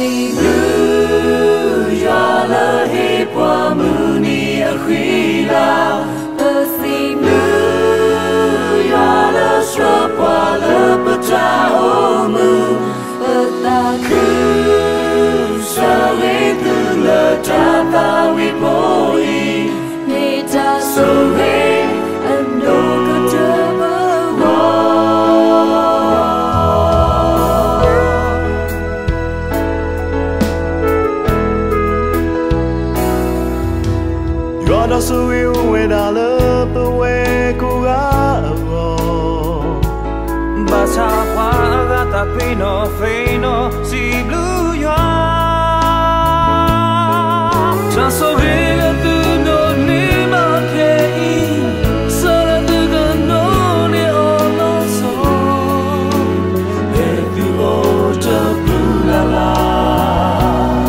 စံးဘျုးယွၤလၢဟ့ၣ်ပှၤမုၢ်နံၤအဃံလၤ, ပစံးဘျုးယွၤလၢဆှၢပှၤလၢပတၢ်အိၣ်မူ, ပသးခုဆိၣ်ဂ့ၤသုလၢတၢ်သးဝံၣ်ဖိအံၤ, မ့ၢ်တၢ်ဆိၣ်ဂ့ၤအဒိၣ်ကတၢၢ်ပဂီၢ်. ယွၤဒီးဆိၣ်ဂ့ၤအိၣ်ဝဲဒၣ်လၢပဝဲကိးဂၤအဂီၢ်, ဘၣ်ဆၣ်ပှၤအဂၤသးပ့ၤနီၣ်သ့ၣ်နီၣ်စံးဘျုးယွၤ, တၢ်ဆိၣ်ဂ့ၤလၢသုနိးန့ၢ်ဘၣ်ခဲအံၤ, ဆၢလၢသုကနိးန့ၢ်အီၤလီၤဆီ လၢသုအိၣ်တပူၤလၢ်လၢ်,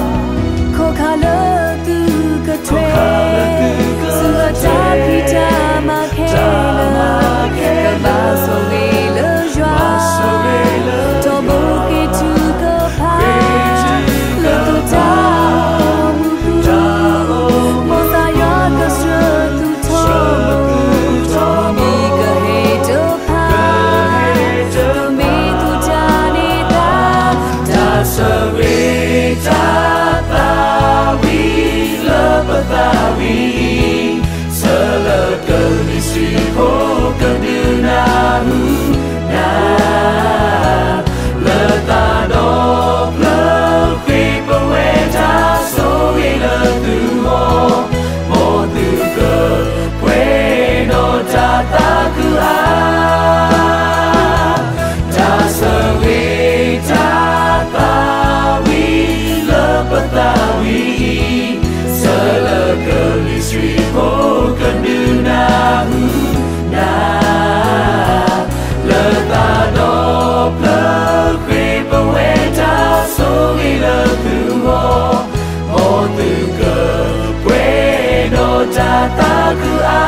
ခိးခးလၢသုကထွဲ, ဆူအတၢ်ဖံးတၢ်မၤခဲလၢာ်, ကဘၣ်ဆိၣ်ဂ့ၤလၢယွၤ, ဒီးဘိးက့ၤထုကဖၣ်, လၢသုတၢ်အိၣ်မူပူၤ, မ်ကစၢ်ယွၤကဆှၢသုထီဘိ, မုၢ်နံၤကဟဲတဖၣ်, ကမ့ၢ်သုတၢ်န့ၢ်သါ, တၢ်ဆိၣ်ဂ့ၤတၢ်သးဝံၣ်လၢပသးဝံၣ်အံၤ, ဆၢလၢကလံၤဆှံဖိကဒုးနၢ်ဟူနၤ, လၢသးဒီဖျၢၣ်ဃ့ပဝဲတၢ်ဆိၣ်ဂ့ၤလၢသုဂီၢ်, မ်သုကပှဲၤဒီးတၢ်သးခုအါ, တၢ်ဆိၣ်ဂ့ၤတၢ်သးဝံၣ်လၢပသးဝံၣ်အံၤ, ဆၢလၢကလံၤဆှံဖိကဒုးနၢ်ဟူနၤ, လၢသးဒီဖျၢၣ်ဃ့ပဝဲတၢ်ဆိၣ်ဂ့ၤလၢသုဂီၢ်, မ်သုကပှဲၤဒီးတၢ်သးခုအါ.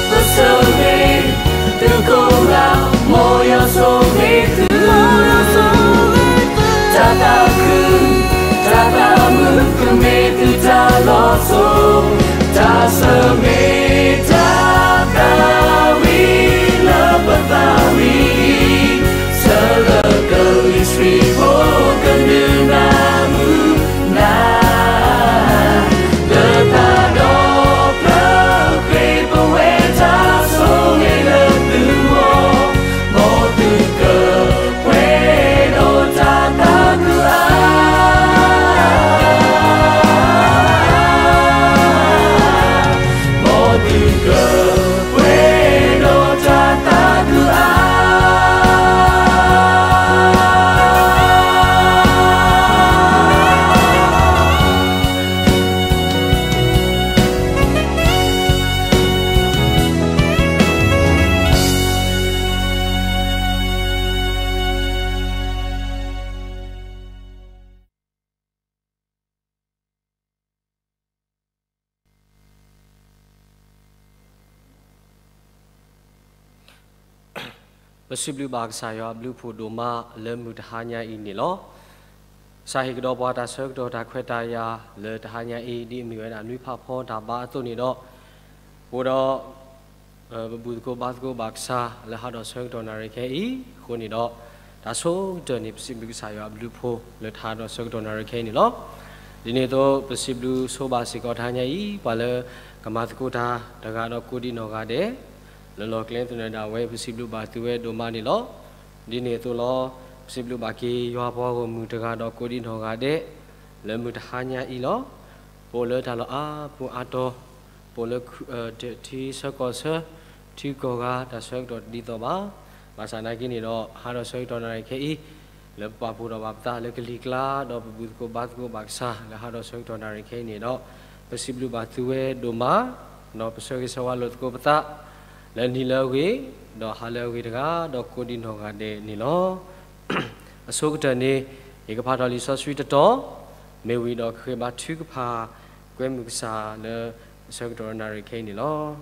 ပဆိၣ်ဂ့ၤသုကိးဂၤ, မ်ယွၤဆိၣ်ဂ့ၤသု, တၢ်သးခု, တၢ်သးမုာ်ကမ့ၢ်သုတၢ်လီၤစိၤ, တၢ်ဆိၣ်ဂ့ၤတၢ်သးဝံၣ်လၢပသးဝံၣ်အံၤ, ဆၢလၢကလံၤဆှံဖိကဒုးနၢ်ဟူနၤ, လၢသးဒီဖျၢၣ်ဃ့ပဝဲတၢ်ဆိၣ်ဂ့ၤလၢသုဂီၢ်, မ်သုကပှဲၤဒီးတၢ်သးခုအါ, မ်သုကပှဲၤဒီးတၢ်သးခုအါ. ပစံးဘျုးဘၣ်ကစၢ်ယွၤအဘျုးဖှိၣ်ဒိၣ်မးလၢမုၢ်တဟါညါအံၤန့ၣ်လီၤ. ကစၢ်ဟ့ၣ်ကဒီးပှၤတၢ်ဆၢကတီၢ်တၢ်ခွဲးတၢ်ယာ်လၢတဟါညါအံၤ ဒ်အမ့ၢ်ဝဲဒၣ်နွံဖးဖီတၢ်ဘါအသိးန့ၣ်ဒီး, အိၣ်ဒီး ပဘူၣ်သကိးဘါသကိးဘၣ်ကစၢ်လၢဟါဒီးဆၢကတီၢ်နၣ်ရံၣ်ခဲအံၤအဃိန့ၣ်ဒီး, တၢ်ဆိကတၢၢ်န့ၣ် ပစံးဘျုးကစၢ်ယွၤအဘျုးဖှိၣ်လၢတဟါဒီးဆၢကတီၢ်နၣ်ရံၣ်ခဲအံၤန့ၣ်လီၤ. ဒ်န့ၣ်အသိး ပစံးဘျုးဆိဘၣ်စ့ၢ်ကီးတဟါညါအံၤ ပှၤလၢကမၤသကိးတၢ်တဂၤဒီးကိးဒံးနီၢ်ဂၤဒဲး, လၢလီၢ်ကျဲသနၢၣ်ဒၣ်ဝဲ ပစံးဘျုးဘၣ်သုဝဲဒိၣ်မးန့ၣ်လီၤ. ဒ်န့ၣ်အသိးလီၤ, ပစံးဘျုးဘၣ်က့ၤယွၤပှၤဂီၢ်မုၢ်တဂၤဒီးကိးဒံးနီၢ်ဂၤဒဲး, လၢမုၢ်တဟါညါအံၤလီၤ. ပအိၣ်လၢတၢ်လီၢ်အါပူၤအါတီၤ, ပအိၣ်လၢ ထံဆၢကီၢ်ဆၢ, ထံကီၢ်ဂၤတၢ်ဆၢကတီၢ်တဒ်သိးဘၣ်. ဘၣ်ဆၣ်နာ်က့န့ၣ်ဒီး ဟါဒီးဆၢကတီၢ်နၣ်ရံၣ်ခဲအံၤ, လၢပပာ်ဖှိၣ်ထီၣ်ဘၣ်ပသးလၢကလံၤကျါ ဒီးပဘူၣ်သကိးဘါသကိးဘၣ်ကစၢ် လၢဟါဒီးဆၢကတီၢ်နၣ်ရံၣ်ခဲအံၤန့ၣ်ဒီး, ပစံးဘျုးဘၣ်သုဝဲဒိၣ်မး, ဒီးပဆၢဂ့ၤဆၢဝါလိာ်သကိးပသး လၢနံၤလၢအဂ့ၤ, ဒီးဟါလၢအဂ့ၤတဂၤ, ဒီးကိးဒံနီၢ်ဂၤဒဲးန့ၣ်လီၤ. အဆိကတၢၢ်န့ၣ်, ယကဖးထီၣ်လံာ်စီဆှံတတီၤ, မ့ၢ်ဝံၤဒီးကဃ့ဘါထုကဖၣ်ကွဲမုာ်ကစၢ်လၢ ဆၢကတီၢ်နၣ်ရံၣ်ခဲအံၤန့ၣ်လီၤ.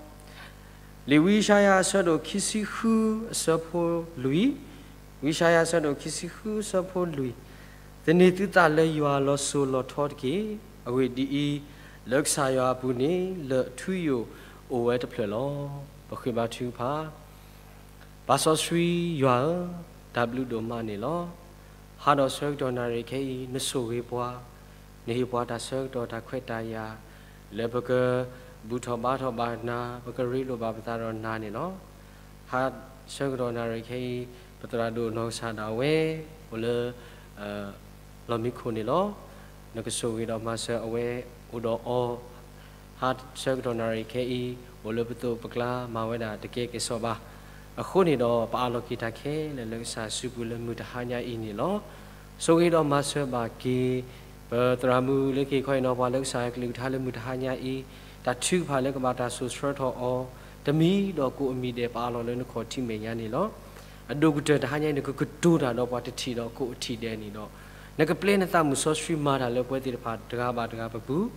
လံာ်ဝံယၡါယၤအဆၢဒိၣ်ခံဆံဃုအဆၢဖိလွံၢ်, ဝံယၡါယၤအဆၢဒိၣ်ခံဆံဃုအဆၢဖိလွံၢ်, သန့ၤသုသးလၢယွၤလီၤစိၤလီၤထီတက့ၢ်. အဂ့ၢ်ဒ်အံၤ, လၢကစၢ်ယွၤအပူၤန့ၣ် လၢၢ်ထူယိာ်အိၣ်ဝဲတဖျၢၣ်လီၤ. ပဃ့ဘါထုကဖၣ် ပၢ်စီဆှံယွၤဧၢ, တၢ်ဘျုးဒိၣ်မးန့ၣ်လီၤ. ဟါဒီးဆၢကတီၢ်နၣ်ရံၣ်ခဲအံၤ နဆိၣ်ဂ့ၤပှၤ, နဟ့ၣ်ပှၤတၢ်ဆၢကတီၢ်တၢ်ခွဲးတၢ်ယာ် လၢပကဘူၣ်ထီၣ်ဘါထီၣ်ဘၣ်နၤ, ပကရ့လိာ်ဘၣ်ပသးဒီးနၤန့ၣ်လီၤ. ဟါဆၢကတီၢ်နၣ်ရံၣ်ခဲအံၤ ပသရၣ်ဒိၣ်နီၢ်ကစၢ်ဒၣ်ဝဲ အိၣ်လၢ လီၢ်မံခိၣ်န့ၣ်လီၤ. နကဆိၣ်ဂ့ၤဒီးမၤစၢၤအဝဲအိၣ်ဒီးအီၤ ဟါဆၢကတီၢ်နၣ်ရံၣ်ခဲအံၤ အိၣ်လၢပသိးပကျါ မၤဝဲဒၣ်တကဲကဲစီဘၣ်. အဃိန့ၣ်ဒီး ပအးလီၤက့ၤတၢ်ခဲလၢာ်လၢကစၢ်စုပူၤလၢမုၢ်တဟါညါအံၤန့ၣ်လီၤ. ဆိၣ်ဂ့ၤဒီးမၤစၢၤဘၣ်က့ၤ ပသရၣ်မုၣ်လၢကဟ့ၣ်ခီဟ့ၣ်နီၤပှၤလၢကစၢ်ကလုၢ်ကထါလၢမုၢ်တဟါညါအံၤ, တၢ်ထုကဖၣ်လၢကဘၣ်တၢ်စိာ်ဆှၢထီၣ်အီၤ တမံၤဒီးကိးအမံၤဒဲး ပအးလီၤလၢနခီၣ်ထံးမဲာ်ညါန့ၣ်လီၤ. အဒိၣ်ကတၢၢ်တဟါညါအံၤ နကကတိၤတၢ်ဒီးပှၤတထံၣ်ဒီးကိးအထံၣ်ဒဲးန့ၣ်ဒီး, နကပျဲနသးမုၢ်စီဆှံမၤတၢ်လၢပဝဲသ့ၣ်တဖၣ်တဂၤဘၣ်တဂၤပပူၤ,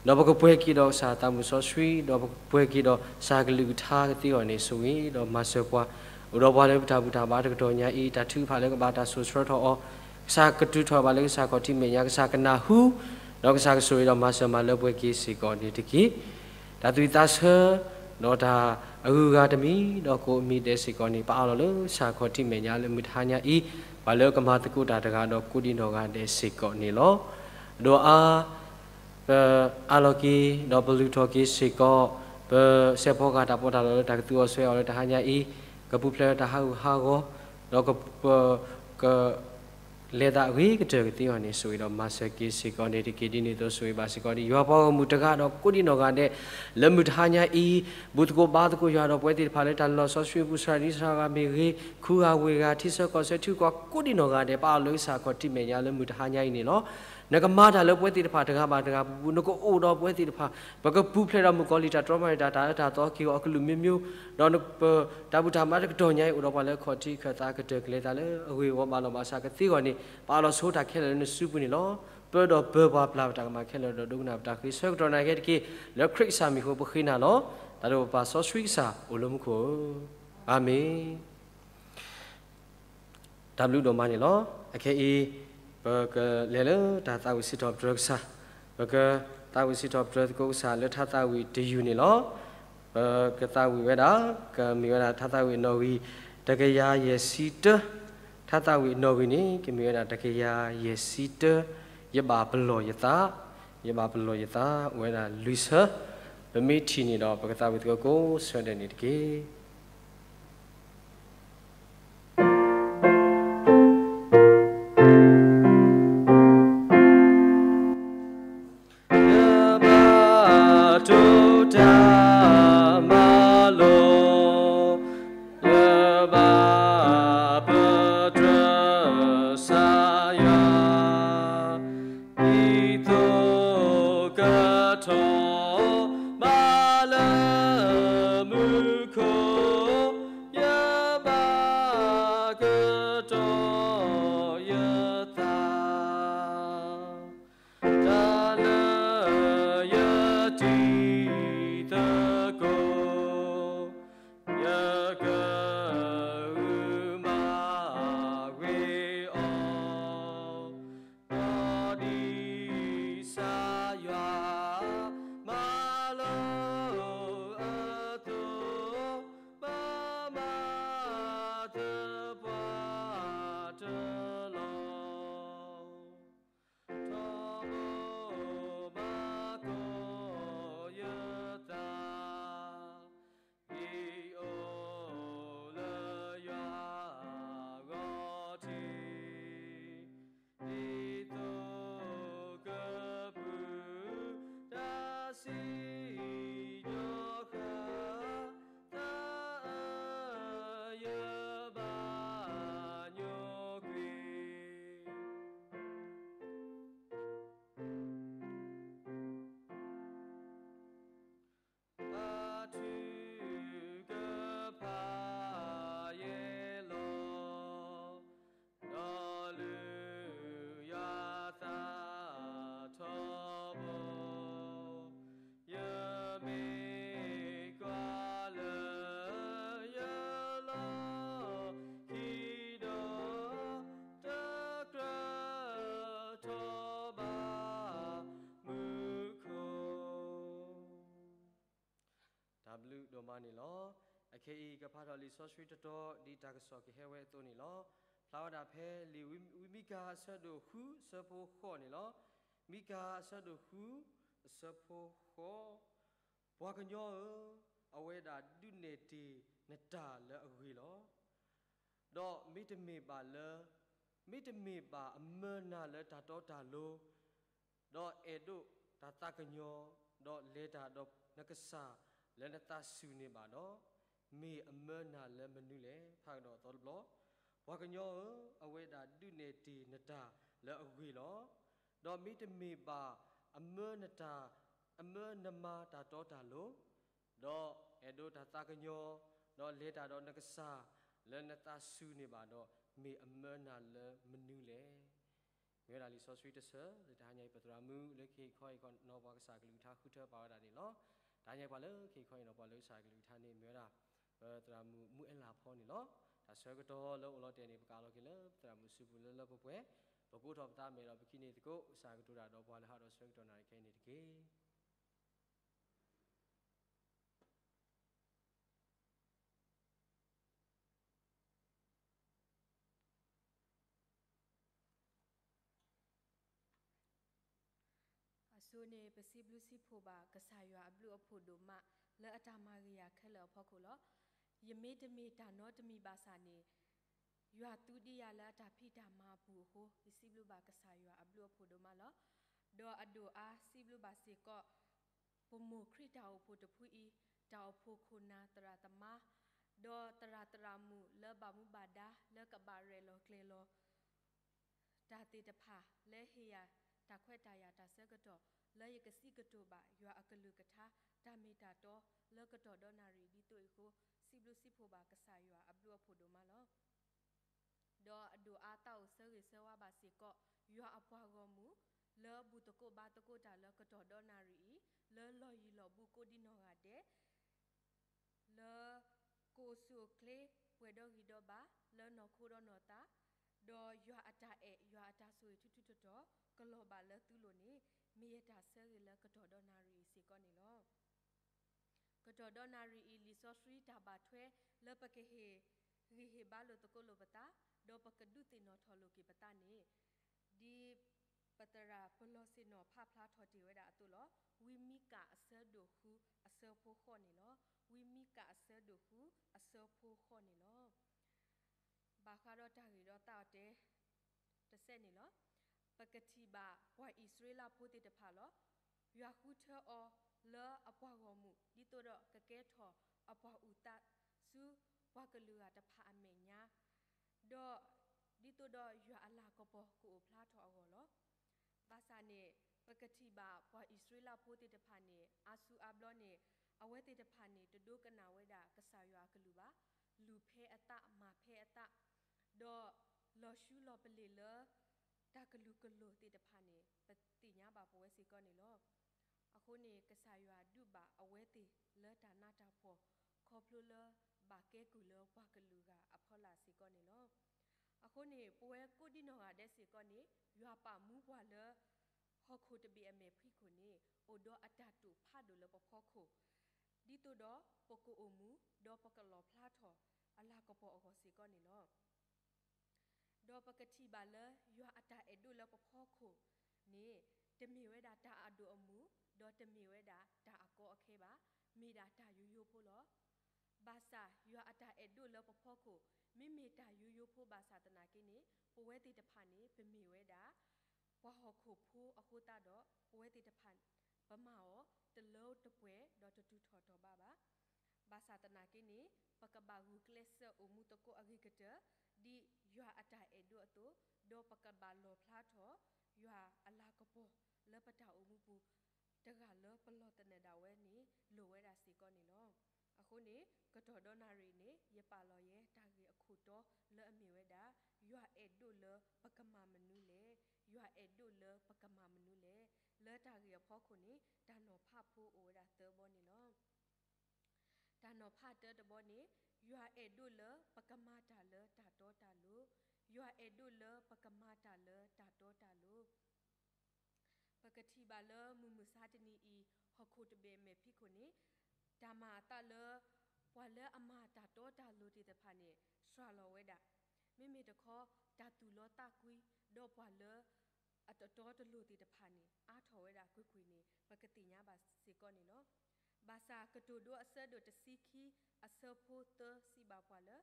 ဒီးပကပှဲၤက့ၤဒီးကစၢ်သးမုၢ်စီဆှံ, ဒီးပကပှဲၤက့ၤဒီးကစၢ်ကလုၢ်ကထါကသ့အီၤန့ၣ် ဆိၣ်ဂ့ၤဒီးမၤစၢၤပှၤ, အိၣ်ဒီးပှၤလၢပတၢ်ဘူၣ်တၢ်ဘါတကတီၢ်ညါအံၤ တၢ်ထုကဖၣ်လၢကဘၣ်တၢ်စိာ်ဆှၢထီၣ်အီၤ, ကစၢ်ကတုၤထီၣ်ဘၣ်လၢကစၢ်ခီၣ်ထံးမဲာ်ညါ, ကစၢ်ကနၢ်ဟူ ဒီးကစၢ်ကဆိၣ်ဂ့ၤဒီးမၤစၢၤမၤလၢပှဲၤက့ၤစ့ၢ်ကီးန့ၣ်တက့ၢ်. တၢ်သူၣ်ဝံၣ်သးဆၢ ဒီးတၢ်အဂုၤအဂၤတမံၤဒီးကိးအမံၤဒဲးစ့ၢ်ကီးန့ၣ် ပအးလီၤလၢကစၢ်ခီၣ်ထံးမဲာ်ညါလၢမုၢ်တဟါညါအံၤ, ပှၤလၢကမၤသကိးတၢ်တဂၤဒီးကိးဒံနီၢ်ဂၤဒဲးစ့ၢ်ကီးန့ၣ်လီၤ. ဒီးအါ ပအးလီၤက့ၤ ဒီးပလုၢ်ထီၣ်က့ၤစ့ၢ်ကီး ပစဲးဖီကၤတၢ်ပီးတၢ်လီလၢတၢ်ကသူအီၤဆှဲအီၤလၢတဟါညါအံၤ, ကပူၤဖျဲးလၢတၢ်ဟးဂူာ်ဟးဂီၤ, ဒီးက ကလဲၤသးဂ့ၤကတၢၢ်ကသ့အီၤန့ၣ် ဆိၣ်ဂ့ၤဒီးမၤစၢၤက့ၤစ့ၢ်ကီးန့ၣ်တက့ၢ်. ဒ်န့ၣ်အသိးဆိၣ်ဂ့ၤဘၣ်စ့ၢ်ကီးန့ၣ် ယွၤပှၤဂီၢ်မုၢ်တဂၤဒီးကိးဒံနီၢ်ဂၤဒဲး လၢမုၢ်တဟါညါအံၤ, ဘူၣ်သကိးဘါသကိးယွၤဒီးပဝဲသ့ၣ်တဖၣ်လၢတၢ်လီၢ်စီဆှံအပူၤ စှၤဒံစှၤဂၤမ့ၢ်ဂ့ၤ, ခူဂၤဝ့ၢ်ဂၤ ထံဆၢကီၢ်ဆၢ ထံကီၢ်ကိးဒံနီၢ်ဂၤဒဲး ပအးလီၤလၢကစၢ်ခီၣ်ထံးမဲာ်ညါလၢမုၢ်တဟါညါအံၤန့ၣ်လီၤ. နကမၤတၢ်လၢပဝဲသ့ၣ်တဖၣ်တဂၤဘၣ်တဂၤပပူၤ, နကအိၣ်ဒီးပဝဲသ့ၣ်တဖၣ်, ပကပူၤဖျဲးဒီးမုၣ်ကီၤလံၢ်တၢ်တြီမၤန့ၢ်တၢ် တၢ်အၢတၢ်သီက့ၤအီၤအကလုာ်မ့ၢ်မ့ၢ်, ဒီးပတၢ်ဘူၣ်တၢ်ဘါတကတီၢ်ညါအံၤ အိၣ်ဒီးပှၤလၢခီၣ်ထံးခၢၣ်သးကတၢၢ် ကလဲၤသးလၢအဂ့ၢ်အဝီဘၣ်လီၤဘၣ်စးကသ့အဂီၢ်န့ၣ် ပအးလီၤဆိတၢ်ခဲလၢာ်လၢနစုပူၤန့ၣ်လီၤ. ပၢဒီးပၢပှၤပျၢ်ပတၢ်ကမၣ်ခဲလၢာ်ဒီး ဒိကနၣ်ပတၢ်ဃ့ဆၢကတီၢ်နၤကဲတက့ၢ်. လၢခရံာ်ကစၢ်မံၤအဃိပဃ့နၤလီၤ. တၢ်ဒိၣ်ပပၢ်စီဆှံကစၢ်အိၣ်လၢမူခိၣ်ဧၢ, အၤမ့ၣ်. တၢ်ဘျုးဒိၣ်မးန့ၣ်လီၤ. အခဲအံၤ ပကလဲၤလၢတၢ်သးဝံၣ်စံးထီၣ်ပတြၢၤကစၢ်, ပကသးဝံၣ်စံးထီၣ်ပတြၢၤသကိးကစၢ်လၢထါသးဝံၣ်တယုၢ်န့ၣ်လီၤ. ပကသးဝံၣ်ဝဲဒၣ်, ကမ့ၢ်ဝဲဒၣ်ထါသးဝံၣ်အနီၣ်ဂံၢ် တကယၤယဲၢ်ဆံတၢ, ထါသးဝံၣ်အနီၣ်ဂံၢ်န့ၣ် ကမ့ၢ်ဝဲဒၣ်တကယၤယဲၢ်ဆံတၢ, ယဘၣ်ပလီၢ်ယသး, ယဘၣ်ပလီၢ်ယသး အိၣ်ဝဲဒၣ်လွံၢ်ဆၢ, ပမ့ၢ်ထံၣ်န့ၣ်ဒီး ပကသးဝံၣ်သကိးကိးဆၢဒဲးန့ၣ်တက့ၢ်. ယဘၣ်တိၢ်တၢ်မၤလိာ်, ယဘၣ်ပတြၢၤကစၢ်ယွၤ, ဒ်သိးကထီၣ်မၤလၢမူခိၣ် မၤန့ၣ်လီၤ. အခဲအံၤကဖးထီၣ်လံာ်စီဆှံတတီၤ ဒ်တၢ်ကစီၣ်ကဟဲဝဲအသိးန့ၣ်လီၤ. ဖျါဝဲဒၣ်ဖဲလံာ်ဝံမံကၤအဆၢဒိၣ်ဃုအဆၢဖိဃိးန့ၣ်လီၤ. မံကၤအဆၢဒိၣ်ဃု အဆၢဖိဃိး, ပှၤကညီဧၢ, အဝဲဒၣ်ဒုးနဲၣ်တ့ၢ်နတၢ်လၢအဂ့ၤလီၤ. ဒီးမ့တမ့ၢ်ဘၣ်လၢ, မ့တမ့ၢ်ဘၣ်အမၢနၤလၢတၢ်တီတၢ်လိၤ, ဒီးအဲၣ်ဒိးတၢ်သးကညီၤ, ဒီးလဲၤတၢ်ဒီးနကစၢ်လၢနသးစူၤန့ၣ်ဘၣ်ဒီး, မ့ၢ်အမၢနၤလၢမနုၤလဲၣ်. ဖးကဒီးအသီတဘျီ, ပှၤကညီဧၢ, အဝဲဒၣ်ဒုးနဲၣ်တ့ၢ်နတၢ်လၢအဂ့ၤလီၤ. ဒီးမ့တမ့ၢ်ဘၣ်အမၢနတၢ်, အမၢနမၤတၢ်တီတၢ်လိၤ, ဒီးအဲၣ်ဒိးတၢ်သးကညီၤ, ဒီးလဲၤတၢ်ဒီးနကစၢ်လၢနသးစူၤန့ၣ်ဘၣ်ဒီး, မ့ၢ်အမၢနၤလၢမနုၤလဲၣ်. မ့ၢ်ဝဲဒၣ်လံာ်စီဆှံတဆၢ လၢတဟါညါအံၤ ပသရၣ်မုၣ်လၢခံခီအံၤ နီၢ်ပှၤကစၢ်ကလုၢ်ကထါဃုထၢပာ်ဝဲဒၣ်န့ၣ်လီၤ. တဟါညါအံၤပှၤလၢခံခီအံၤ နီၢ်ပှၤလၢကစၢ်ကလုၢ်ကထါန့ၣ် မ့ၢ်ဝဲဒၣ် ပသရၣ်မုၣ်မူအဲလၣ်ဖီန့ၣ်လီၤ. တၢ်ဆၢကတီၢ်လၢအိၣ်လီၤတဲာ်န့ၣ် ပကးလီၤက့ၤလၢပသရၣ်မုၣ်စုပူၤလၢလၢပှဲၤပှဲၤ, ပကအိးထီၣ်ပသးမဲာ်ဒီးပခံန့ၢ်သကိး ကစၢ်ကတိၤတၢ်ဒီးပှၤလၢဟးဒီးဆၢကတီၢ်နၣ်ရံၣ်ခဲအံၤန့ၣ်တက့ၢ်. အဆိန့ၣ် ပစံးဘျုးစံးဖှိၣ်ဘၣ်ကစၢ်ယွၤအဘျုးအဖှိၣ်ဒိၣ်မး လၢအတၢ်မၤဂ့ၤယၤခဲလၢာ်အဖီခိၣ်လီၤ. ယမ့တမ့ၢ်တၢ်နီတမံၤဘၣ်ဆၣ်န့ၣ် ယွၤသူဒံးယၤလၢအတၢ်ဖံးတၢ်မၤအပူၤအဃိ ယစံးဘျုးဘၣ်ကစၢ်ယွၤအဘျုးအဖှိၣ်ဒိၣ်မးလီၤ. ဒီးအဒိၣ်အါစံးဘျုးဘၣ်စ့ၢ်ကီး ပမိၢ်ခရံာ်တၢ်အိၣ်ဖှိၣ်တဖုအံၤ, တၢ်အိၣ်ဖှိၣ်ခိၣ်နၢ်သရၣ်သမါ, ဒီးသရၣ်သရၣ်မုၣ်လၢဘၣ်မူဘၣ်ဒါလၢကဘၣ်ရဲၣ်လီၤကျဲၤလီၤ တၢ်သ့ၣ်တဖၣ် လၢဟ့ၣ်ယၤတၢ်ခွဲးတၢ်ယာ်တၢ်ဆၢကတီၢ် လၢယကစံးကတိၤဘၣ်ယွၤအကလုၢ်ကထါ တၢ်မ့ၢ်တၢ်တီ လၢကတီၢ်ဒီနၣ်ရံၣ်ဒ်သိးအံၤအဃိ စံးဘျုးစံးဖှိၣ်ဘၣ်ကစၢ်ယွၤအဘျုးအဖှိၣ်ဒိၣ်မးလီၤ. ဒီးအဒိၣ်အါသးအိၣ်ဆၢဂ့ၤဆၢဝါဘၣ်စ့ၢ်ကီး ယွၤအပှၤဂီၢ်မုၢ် လၢဘူၣ်သကိးဘါသကိးတၢ်လၢကတီၢ်ဒီနၣ်ရံၣ်အံၤ လၢလီၢ်ယံၤလီၢ်ဘူးကိးဒံနီၢ်ဂၤဒဲး လၢကအိၣ်ဆူၣ်အိၣ်ချ့ ပှဲၤဒီဂံၢ်ဒီဘါ လၢနီၢ်ခိဒီးနီၢ်သး, ဒီးယွၤအတၢ်အဲၣ် ယွၤအတၢ်ဆိၣ်ဂ့ၤထူထူတီတီ ကလီၤဘၣ်လၢသုလိၤန့ၣ် မ့ၢ်ယတၢ်ဆၢဂ့ၤလၢကတီၢ်ဒီနၣ်ရံၣ်အံၤစ့ၢ်ကီးန့ၣ်လီၤ. ကတီၢ်ဒီနၣ်ရံၣ်အံၤ လံာ်စီဆှံတၢ်ဘၣ်ထွဲလၢပကဟ့ၣ်ဂံၢ်ဟ့ၣ်ဘါလိာ်သကိးလိာ်ပသး, ဒီးပကဒုးသ့ၣ်နီၣ်ထီၣ်လိာ်က့ၤပသးန့ၣ်, ဒ်ပသရၣ်ပလီၢ်ဆ့ၣ်နီၤဖးဖျါထီၣ်တ့ၢ်ဝဲဒၣ်အသိးလီၤ. ဝံမံကၣ်အဆၢဒိၣ်ဃုအဆၢဖိဃိးန့ၣ်လီၤ. ဝံမံကၣ်အဆၢဒိၣ်ဃုအဆၢဖိဃိးန့ၣ်လီၤ. ဘၣ်ဃးဒီးတၢ်ဂ့ၢ်ဒီးသးအီၤတဲ တစဲးန့ၣ်လီၤ. ပကထံၣ်ဘၣ်ပှၤအံၣ်စရ့လးဖိသ့ၣ်တဖၣ်လီၤ. ယွၤဃုထၢအီၤလၢအပှၤဂီၢ်မုၢ် ဒ်သိးဒီးကကဲထီၣ်အပှၤအုၣ်သးဆူပှၤကလုာ်ဂၤတဖၣ်အမဲာ်ညါ, ဒီးဒ်သိးဒီးယွၤအလၤကပီၤကအိၣ်ဖျါထီၣ်အဂီၢ်လီၤ. ဘၣ်ဆၣ်န့ၣ် ပကထံၣ်ဘၣ်ပှၤအံၣ်စရ့လးဖိသ့ၣ်တဖၣ်န့ၣ် အါဆူအါဘျီန့ၣ် အဝဲသ့ၣ်တဖၣ်န့ၣ် တဒိကနၣ်ဝဲဒၣ်ကစၢ်ယွၤအကလုၢ်ဘၣ်, လူၤဖဲအသး မၤဖဲအသး, ဒီးလီၤဆူလီၤပလ့ၤလၢ တၢ်ကလုာ်ကလိၤသ့ၣ်တဖၣ်န့ၣ် ပသ့ၣ်ညါဘၣ်ပဝဲစ့ၢ်ကီးန့ၣ်လီၤ. အဃိန့ၣ် ကစၢ်ယွၤဒုးဘၣ်အဝဲသ့ၣ်လၢတၢ်နးတၢ်ဖှီၣ် ခီဖျိလၢဘၣ်ကဲကုၢ်လၢပှၤကလုာ်ဂၤအဖီလာ်စ့ၢ်ကီးန့ၣ်လီၤ. အဃိန့ၣ် ပဝဲကိးဒံနီၢ်ဂၤဒဲးစ့ၢ်ကီးန့ၣ် ယွၤပာ်မူပှၤလၢ ဟီၣ်ခိၣ်တဘ့ၣ်အမဲာ်ဖံးခိၣ်န့ၣ် အိၣ်ဒီးအတၢ်တိာ်ဖးဒိၣ်လၢပဖီခိၣ်, ဒ်သိးဒီးပကအိၣ်မူ ဒီးပကလီၣ်ဖျါထီၣ်အလၤကပီၤအဂီၢ်စ့ၢ်ကီးန့ၣ်လီၤ. ဒီးပကထံၣ်ဘၣ်လၢယွၤအတၢ်အဲၣ်ဒိၣ်လၢပဖီခိၣ်န့ၣ် တမ့ၢ်ဝဲဒၣ်တၢ်အဒိၣ်အမုၢ် ဒီးတမ့ၢ်ဝဲဒၣ်တၢ်အကီအခဲဘၣ်, မ့ၢ်ဒၣ်တၢ်ယိယိဖိလီၤ. ဘၣ်ဆၣ်ယွၤအတၢ်အဲၣ်ဒိၣ်လၢပဖီခိၣ် မ့မ့ၢ်တၢ်ယိယိဖိဘၣ်ဆၣ်သနာ်က့န့ၣ် ပဝဲသ့ၣ်တဖၣ်န့ၣ် ပမ့ၢ်ဝဲဒၣ် ပှၤဟီၣ်ခိၣ်ဖိအဃိသတးဒီး ပဝဲသ့ၣ်တဖၣ် ပမၤအီၤတလၢတပှဲၤဒီးတတုၤထီၣ်တီၤဘးဘၣ်. ဘၣ်ဆၣ်သနာ်က့န့ၣ် ပကဘၣ်ဂုာ်ကျဲးစၢးအိၣ်မူသကိးအဂ့ၤကတၢၢ် ဒ်ယွၤအတၢ်အဲၣ်ဒိၣ်အသိး, ဒီးပကဘၣ်လီၣ်ဖျါထီၣ် ယွၤအလၤကပီၤလၢပတၢ်အိၣ်မူပူၤ တဂၤလၢပလီၢ်သနၢၣ်ဒၣ်ဝဲန့ၣ် လိၣ်ဝဲဒၣ်စ့ၢ်ကီးန့ၣ်လီၤ. အဃိန့ၣ် ကတီၢ်ဒီနၣ်ရံၣ်န့ၣ် ယပာ်လီၤယဲတၢ်ဂ့ၢ်အခိၣ်တီလၢအမ့ၢ်ဝဲဒၣ် ယွၤအဲၣ်ဒိၣ်လၢပကမၤမနုၤလဲၣ်, ယွၤအဲၣ်ဒိၣ်လၢပကမၤမနုၤလဲၣ်. လၢတၢ်ဂ့ၢ်အဖီခိၣ်န့ၣ် တၢ်နီၤဖးဖိအိၣ်ဝဲဒၣ်သၢဘီန့ၣ်လီၤ. တၢ်နီၤဖးတၢတဘီန့ၣ် ယွၤအဲၣ်ဒိၣ်လၢပကမၤတၢ်လၢတၢ်တီတၢ်လိၤ, ယွၤအဲၣ်ဒိၣ်လၢပကမၤတၢ်လၢတၢ်တီတၢ်လိၤ. ပကထံၣ်ဘၣ်လၢမုၢ်မဆါတနံၤအံၤ ဟီၣ်ခိၣ်တဘ့ၣ်အမဲာ်ဖံးခိၣ်န့ၣ် တၢ်မၤအသးလၢ ပှၤလၢအမၤတၢ်တီတၢ်လိၤသ့ၣ်တဖၣ်န့ၣ် စှၤလီၤဝဲဒၣ်, မ့မ့ၢ်တခီ တၢ်သူၣ်လီၤသးကွံ, ဒီးပှၤလၢအတတီတလိၤသ့ၣ်တဖၣ်န့ၣ် အါထီၣ်ဝဲဒၣ်ကွ့ၢ်ကွ့ၢ်န့ၣ် ပကသ့ၣ်ညါဘၣ်စ့ၢ်ကီးန့ၣ်လီၤ. ဘၣ်ဆၣ်ကတိၤဒိအဆၢဒိၣ်တဆံခံအဆၢဖိသၢစံးဘၣ်ပှၤလၢ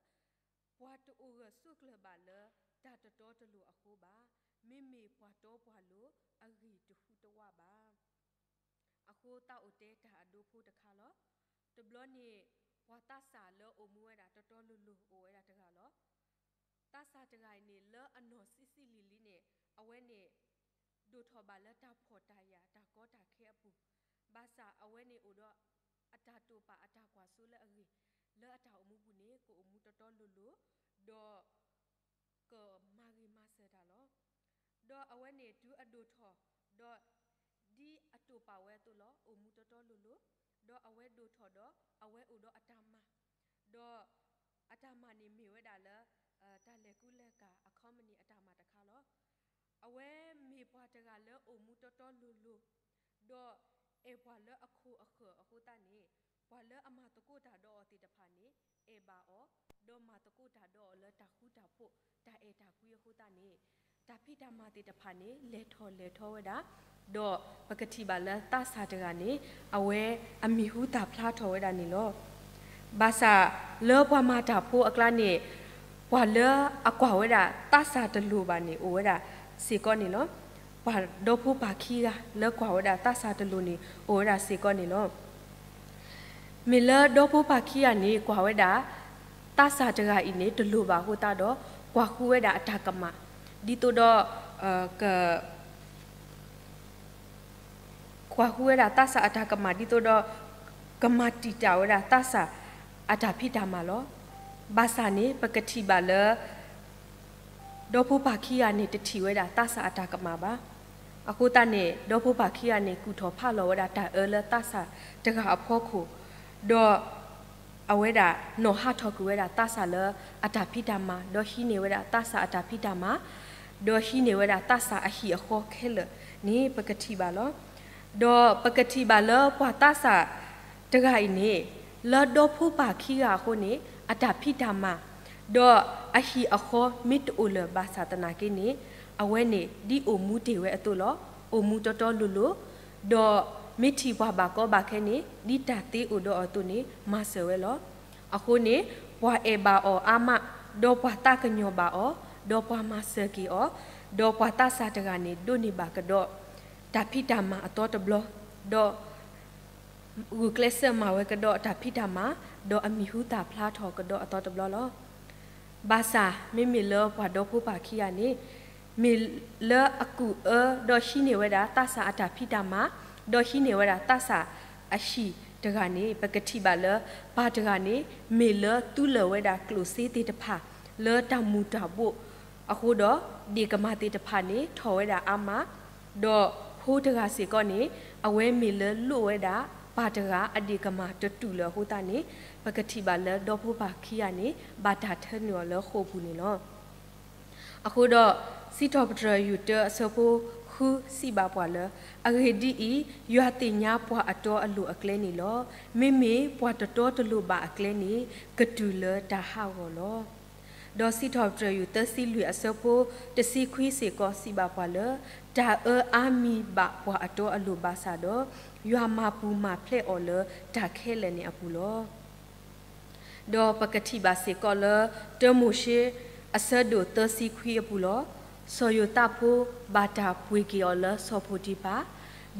ပှၤတအိၣ်ဂၢၢ်ဆိးကျၢၤဘၣ်လၢတၢ်တတီတလိၤအဃိဘၣ်. မ့မ့ၢ်ပှၤတီပှၤလိၤအဂံၢ်တဟူးတဝးဘၣ်. အဃိသတးအိၣ်တဲတၢ်အဒိဖိတခါလီၤ. တဘျီန့ၣ် ပှၤသးစၢ်လၢအိၣ်မူဝဲဒၣ်တတီလိၤလိၤအိၣ်ဝဲဒၣ်တဂၤလီၤ. သးစၢ်တဂၤအံၤန့ၣ် လၢအနီၢ်ဆံးဆံးလံၤလံၤန့ၣ် အဝဲန့ၣ် ဒိၣ်ထီၣ်ဘၣ်လၢတၢ်ဖှီၣ်တၢ်ယာ်တၢ်ကီတၢ်ခဲအပူၤ, ဘၣ်ဆၣ်အဝဲန့ၣ်အိၣ်ဒီးအတၢ်တိာ်ပာ်အတၢ်ကွၢ်စိလၢအဂ့ၤ, လၢအတၢ်အိၣ်မူပူၤန့ၣ် ကအိၣ်မူတတီလိၤလိၤ, ဒီး ကမၤဂ့ၤမၤစၢၤတၢ်လီၤ. ဒီးအဝဲန့ၣ်တုၤအဒိၣ်ထီၣ်, ဒီးဒ်အတိာ်ပာ်ဝဲအသိးလီၤ, အိၣ်မူတတီလိၤလိၤ, ဒီးအဝဲဒိၣ်ထီၣ်ဒီးအဝဲအိၣ်ဒီးအတၢ်မၤ, ဒီးအတၢ်မၤန့ၣ်မ့ၢ်ဝဲဒၣ်လၢ တၢ်လဲၤကူလဲၤကၤအcompanyအတၢ်မၤတခါလီၤ. အဝဲမ့ၢ်ပှၤတဂၤလၢအိၣ်မူတတီလိၤလိၤ, ဒီးအဲၣ်ပှၤလၢအခိၣ်အဃၢၤအဃိသတးန့ၣ်, ပှၤလၢအမၤသကိးတၢ်ဒီးအီၤသ့ၣ်တဖၣ်န့ၣ် အဲၣ်ဘၣ်အီၤ, ဒီးမၤသကိးတၢ်ဒီးအီၤလၢတၢ်ဃူတၢ်ဖိး တၢ်အဲၣ်တၢ်ကွံအဃိသတးန့ၣ်, တၢ်ဖံးတၢ်မၤသ့ၣ်တဖၣ်န့ၣ် လဲၤထီၣ်လဲၤထီဝဲဒၣ်, ဒီးပကထံၣ်ဘၣ်လၢသးစၢ်တဂၤန့ၣ် အဝဲအမံၤဟူသၣ်ဖျါထီၣ်ဝဲဒၣ်န့ၣ်လီၤ. ဘၣ်ဆၣ်လၢပှၤမၤတၢ်ဖိအကျါန့ၣ်, ပှၤလၢအကွၢ်ဝဲဒၣ်သးစၢ်တလိၤဘၣ်န့ၣ် အိၣ်ဝဲဒၣ်စ့ၢ်ကီးန့ၣ်လီၤ. ပှၤဒီဖိပၢ်ခံဂၤလၢကွၢ်ဝဲဒၣ်သးစၢ်တလိၤန့ၣ် အိၣ်ဝဲဒၣ်စ့ၢ်ကီးန့ၣ်လီၤ. မ့ၢ်လၢဒီဖိပၢ်ခံဂၤန့ၣ် ကွၢ်ဝဲဒၣ် သးစၢ်တဂၤအံၤန့ၣ် တလိၤဘၣ်အဃိသတးဒီး ကွၢ်ဃုဝဲဒၣ်အတၢ်ကမၣ်, ဒ်သိးဒီး က ကွၢ်ဃုဝဲဒၣ်သးစၢ်အတၢ်ကမၣ် ဒ်သိးဒီး ကမၤတံာ်တာ်ဝဲဒၣ်သးစၢ်အတၢ်ဖံးတၢ်မၤလီၤ. ဘၣ်ဆၣ်န့ၣ် ပကထံၣ်ဘၣ်လၢ ဒီဖိပၢ်ခံဂၤန့ၣ် တထံၣ်ဝဲဒၣ်သးစၢ်အတၢ်ကမၣ်ဘၣ်. အဃိသတးန့ၣ် ဒီဖိပၢ်ခံဂၤန့ၣ် ကူၣ်ထီၣ်ဖးလီၤဝဲဒၣ်တၢ်အၢလၢသးစၢ်တဂၤအဖီခိၣ်, ဒီး အဝဲဒၣ်နီၣ်ဟးထီၣ်ကွံာ်ဝဲဒၣ်သးစၢ်လၢအတၢ်ဖံးတၢ်မၤ, ဒီးဟံးန့ၢ်ဝဲဒၣ်သးစၢ်အတၢ်ဖံးတၢ်မၤ, ဒီးဟံးန့ၢ်ဝဲဒၣ်သးစၢ်အဟံၣ်အဃီခဲလၢာ်န့ၣ် ပကထံၣ်ဘၣ်လီၤ. ဒီးပကထံၣ်ဘၣ်လၢပှၤသးစၢ်တဂၤအံၤန့ၣ်, လၢဒီဖိပၢ်ခံဂၤအဃိန့ၣ် အတၢ်ဖံးတၢ်မၤ, ဒီးအဟံၣ်အဃီမ့ၢ်တအိၣ်လၢၤဘၣ်ဆၣ်သနာ်က့န့ၣ်, အဝဲန့ၣ်ဒ်အိၣ်မူတ့ၢ်ဝဲအသိးလီၤ. အိၣ်မူတီတီလိၤလိၤ, ဒီးမ့ၢ်ထံၣ်ပှၤဘၣ်ကီဘၣ်ခဲန့ၣ် ဒ်တၢ်သ့အိၣ်ဒီးအီၤအသိးန့ၣ် မၤစၢၤဝဲလီၤ. အဃိန့ၣ် ပှၤအဲၣ်ဘၣ်အီၤအါမး, ဒီးပှၤသးကညီၤဘၣ်အီၤ, ဒီးပှၤမၤစၢၤက့ၤအီၤ, ဒီးပှၤသးစၢ်တဂၤန့ၣ် ဒိးန့ၢ်ဘၣ်ကဒီး တၢ်ဖံးတၢ်မၤအသီတဘျီ, ဒီး ဂုာ်ကျဲးစၢးမၤဝဲကဒီးတၢ်ဖံးတၢ်မၤ, ဒီးအမံၤဟူသၣ်ဖျါထီၣ်ကဒီးအသီတဘျီလီၤ. ဘၣ်ဆၣ်မ့မ့ၢ်လၢပှၤဒီဖိပၢ်ခံဂၤန့ၣ်, မ့ၢ်လၢအကူၣ်အၢဒီးဟံးန့ၢ်ဝဲဒၣ်သးစၢ်အတၢ်ဖံးတၢ်မၤ, ဒီးဟံးန့ၢ်ဝဲဒၣ်သးစၢ်အဟံၣ်တဂၤန့ၣ်, ပကထံၣ်ဘၣ်လၢ ပၢ်တဂၤန့ၣ် မ့ၢ်လၢသူလၢာ်ဝဲဒၣ်ကျိၣ်စ့သ့ၣ်တဖၣ် လၢတၢ်မူၤတၢ်ဘိၣ်အဃိဒီး, ဒ့ၣ်ကမၢ်သ့ၣ်တဖၣ်န့ၣ် ထီၣ်ဝဲဒၣ်အါမး, ဒီးဖိတဂၤစ့ၢ်ကီးန့ၣ်, အဝဲမ့ၢ်လၢလိၣ်ဝဲဒၣ် ပၢ်တဂၤအဒ့ၣ်ကမၢ်တတူၢ်လၢၤအဃိသတးန့ၣ်, ပကထံၣ်ဘၣ်လၢဒီဖိပၢ်ခံဂၤန့ၣ် ဘၣ်တၢ်ထၢနုာ်အီၤလၢဃိာ်ပူၤန့ၣ်လီၤ. အဃိဒီး, စံးထီၣ်ပတြၢၤယူၢ်တၢအဆၢဖိဃုစံးဘၣ်ပှၤလၢ, အဂ့ၢ်ဒ်အံၤ, ယွၤသ့ၣ်ညါပှၤအတီအလိၤအကျဲန့ၣ်လီၤ. မ့မ့ၢ်ပှၤတတီတလိၤဘၣ်အကျဲန့ၣ် ကတုၤလၢတၢ်ဟးဂီၤလီၤ. ဒီးစံးထီၣ်ပတြၢၤယူၢ်သၢဆံလွံၢ်အဆၢဖိတဆံခွံစ့ၢ်ကီးစံးဘၣ်ပှၤလၢ, တၢ်အၢအါမံၤဘၣ်ပှၤအတီအလိၤဘၣ်ဆၣ်ဒီး, ယွၤမၤပူၤမၤဖျဲးအီၤလၢတၢ်ခဲလၢာ်န့ၣ်အပူၤလီၤ. ဒီးပကထံၣ်ဘၣ်စ့ၢ်ကီးလၢ တၢမိၤၡ့အဆၢဒိၣ်သၢဆံခွံအပူၤလီၤ. စီၤယိၤသးဖိဘၣ်တၢ်ပှ့ၤက့ၤအီၤလၢစီၤဖိတံၤဖၣ်,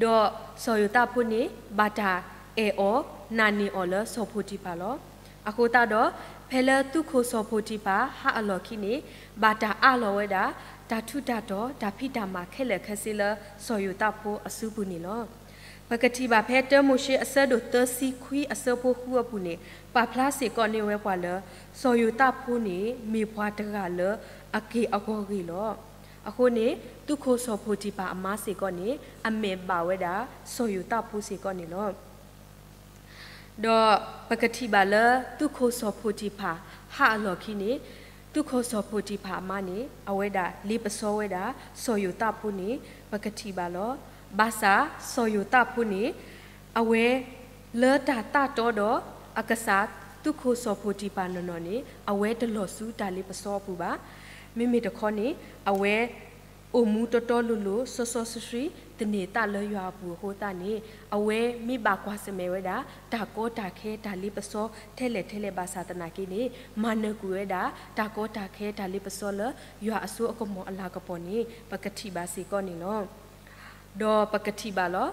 ဒီးစီၤယိၤသးဖိန့ၣ် ဘၣ်တၢ်အဲၣ်အီၤနာ်န့ၢ်အီၤလၢစီၤဖိတံၤဖၣ်လီၤ. အဃိသတးဒီး, ဖဲလၢသုးခိၣ်စီၤဖိတံၤဖၣ်ဟးအလီၢ်ခံန့ၣ်, ဘၣ်တၢ်အးလီၤဝဲဒၣ် တၢ်ထူးတၢ်တီၤ တၢ်ဖံးတၢ်မၤခဲလၢာ်ခဲဆ့လၢစီၤယိၤသးဖိအစုပူၤန့ၣ်လီၤ. ပကထံၣ်ဘၣ်ဖဲတၢမိၤၡ့အဆၢဒိၣ်သၢဆံခွံအဆၢဖိဃုအပူၤန့ၣ်, ပာ်ဖျါစ့ၢ်ကီးန့ၢ်ဝဲပှၤလၢ စီၤယိၤသးဖိန့ၣ် မ့ၢ်ပှၤတဂၤလၢအက့ၢ်အဂီၤဂ့ၤလီၤ. အဃိန့ၣ် သုးခိၣ်စီၤဖိတံၤဖၣ်အမါစ့ၢ်ကီးန့ၣ် အမဲာ်ဘၣ်ဝဲဒၣ်စီၤယိၤသးဖိစ့ၢ်ကီးန့ၣ်လီၤ. ဒီးပကထံၣ်ဘၣ်လၢသုးခိၣ်စီၤဖိတံၤဖၣ်ဟးအလီၢ်ခံန့ၣ်, သုးခိၣ်စီၤဖိတံၤဖၣ်အမါန့ၣ် အဝဲဒၣ်လ့ပစီဝဲဒၣ်စီၤယိၤသးဖိန့ၣ် ပကထံၣ်ဘၣ်လီၤ. ဘၣ်ဆၣ်စီၤယိၤသးဖိန့ၣ် အဝဲလၢတၢ်သးတီဒီးအကစၢ် သုးခိၣ်စီၤဖိတံၤပၤနီၢ်နီၢ်န့ၣ် အဝဲတလီၤဆူတၢ်လ့ပစီအပူၤဘၣ်. မ့မ့ၢ်တခီန့ၣ် အဝဲအိၣ်မူတီတီလိၤလိၤ စီစီဆှံဆှံ သန့ၤသးလၢယွၤအပူၤအဃိသတးန့ၣ် အဝဲမ့ၢ်ဘၣ်ကွၢ်ဆၢၣ်မဲာ်ဝဲဒၣ် တၢ်ကီတၢ်ခဲတၢ်လ့ပစီထဲလဲၣ်ထဲလဲၣ်ဘၣ်ဆၣ်သနာ်က့န့ၣ် မၤနၢၤကွံာ်ဝဲဒၣ် တၢ်ကီတၢ်ခဲတၢ်လ့ပစီလၢယွၤအစိအကမီၤအလၤကပီၤန့ၣ် ပကထံၣ်ဘၣ်စ့ၢ်ကီးန့ၣ်လီၤ. ဒီးပကထံၣ်ဘၣ်လီၤ.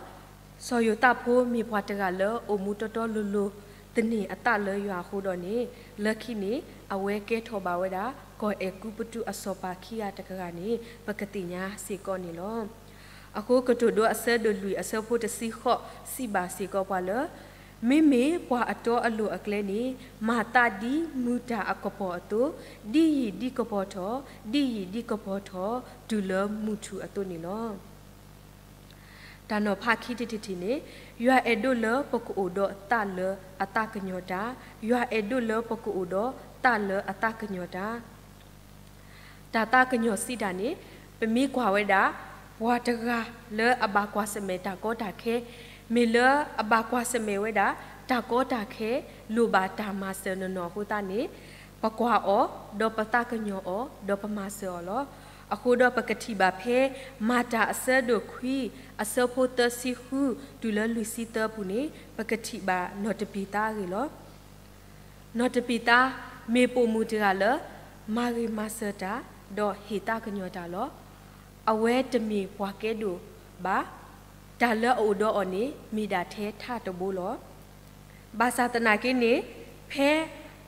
စီၤယိၤသးဖိမ့ၢ်ပှၤတဂၤလၢအိၣ်မူတီတီလိၤလိၤ သန့ၤအသးလၢယွၤအဃိဒီးန့ၣ် လၢခံန့ၣ် အဝဲကဲထီၣ်ဘၣ်ဝဲဒၣ် ကီၢ်အဲၤကူပတူးအစီၤပၤခံဂၤတဂၤန့ၣ် ပကသ့ၣ်ညါစ့ၢ်ကီးန့ၣ်လီၤ. အဃိကတိၤဒိအဆၢဒိၣ်လွံၢ်အဆၢဖိတဆံဃိး စံးဘၣ်စ့ၢ်ကီးပှၤလၢ မ့မ့ၢ်ပှၤအတီအလိၤအကျဲန့ၣ် မၤသးဒ်မုၢ်တၢ်အကပီၤအသိး ဒ်ယံာ်ဒ်ကပီၤထီၣ် ဒ်ယံာ်ဒ်ကပီၤထီၣ် တုၤလၢမုၢ်ထူၣ်အသိးန့ၣ်လီၤ. တၢ်နီၤဖးခံထံၣ်တထံၣ်န့ၣ် ယွၤအဲၣ်ဒိးလၢပကအိၣ်ဒီးသးလၢအသးကညီၤတၢ်, ယွၤအဲၣ်ဒိးလၢပကအိၣ်ဒီးသးလၢအသးကညီၤတၢ်. တၢ်သးကညီၤစံးတၢ်န့ၣ် ပမ့ၢ်ကွၢ်ဝဲဒၣ် ပှၤတဂၤလၢအဘၣ်ကွၢ်ဆၢၣ်မဲာ်တၢ်ကီတၢ်ခဲ, မ့ၢ်လၢအဘၣ်ကွၢ်ဆၢၣ်မဲာ်ဝဲဒၣ် တၢ်ကီတၢ်ခဲ လိၣ်ဘၣ်တၢ်မၤစၢၤနီၢ်နီၢ်အဃိသတးန့ၣ် ပကွၢ်အီၤ ဒီးပသးကညီၤအီၤ ဒီးပမၤစၢၤအီၤလီၤ. အဃိဒီးပကထံၣ်ဘၣ်ဖဲ မၤတၢ်အဆၢဒိၣ်ခွံ အဆၢဖိသၢဆံဃု တုၤလၢလွံၢ်ဆံသၢအပူၤန့ၣ် ပကထံၣ်ဘၣ်နီၢ်တပံၤသါအဂ့ၢ်လီၤ. နီၢ်တပံၤသါ မ့ၢ်ပိာ်မုၣ်တဂၤလၢ မၤဂ့ၤမၤစၢၤတၢ် ဒီးဟ့ၣ်သးကညီၤတၢ်လီၤ. အဝဲတမ့ၢ်ပှၤကဲဒိၣ်ဘၣ်. တၢ်လၢအအိၣ်ဒီးအီၤန့ၣ် မ့ၢ်ဒၣ်ထဲထးတဘိလီၤ. ဘၣ်ဆၣ်သနာ်က့န့ၣ် ဖဲ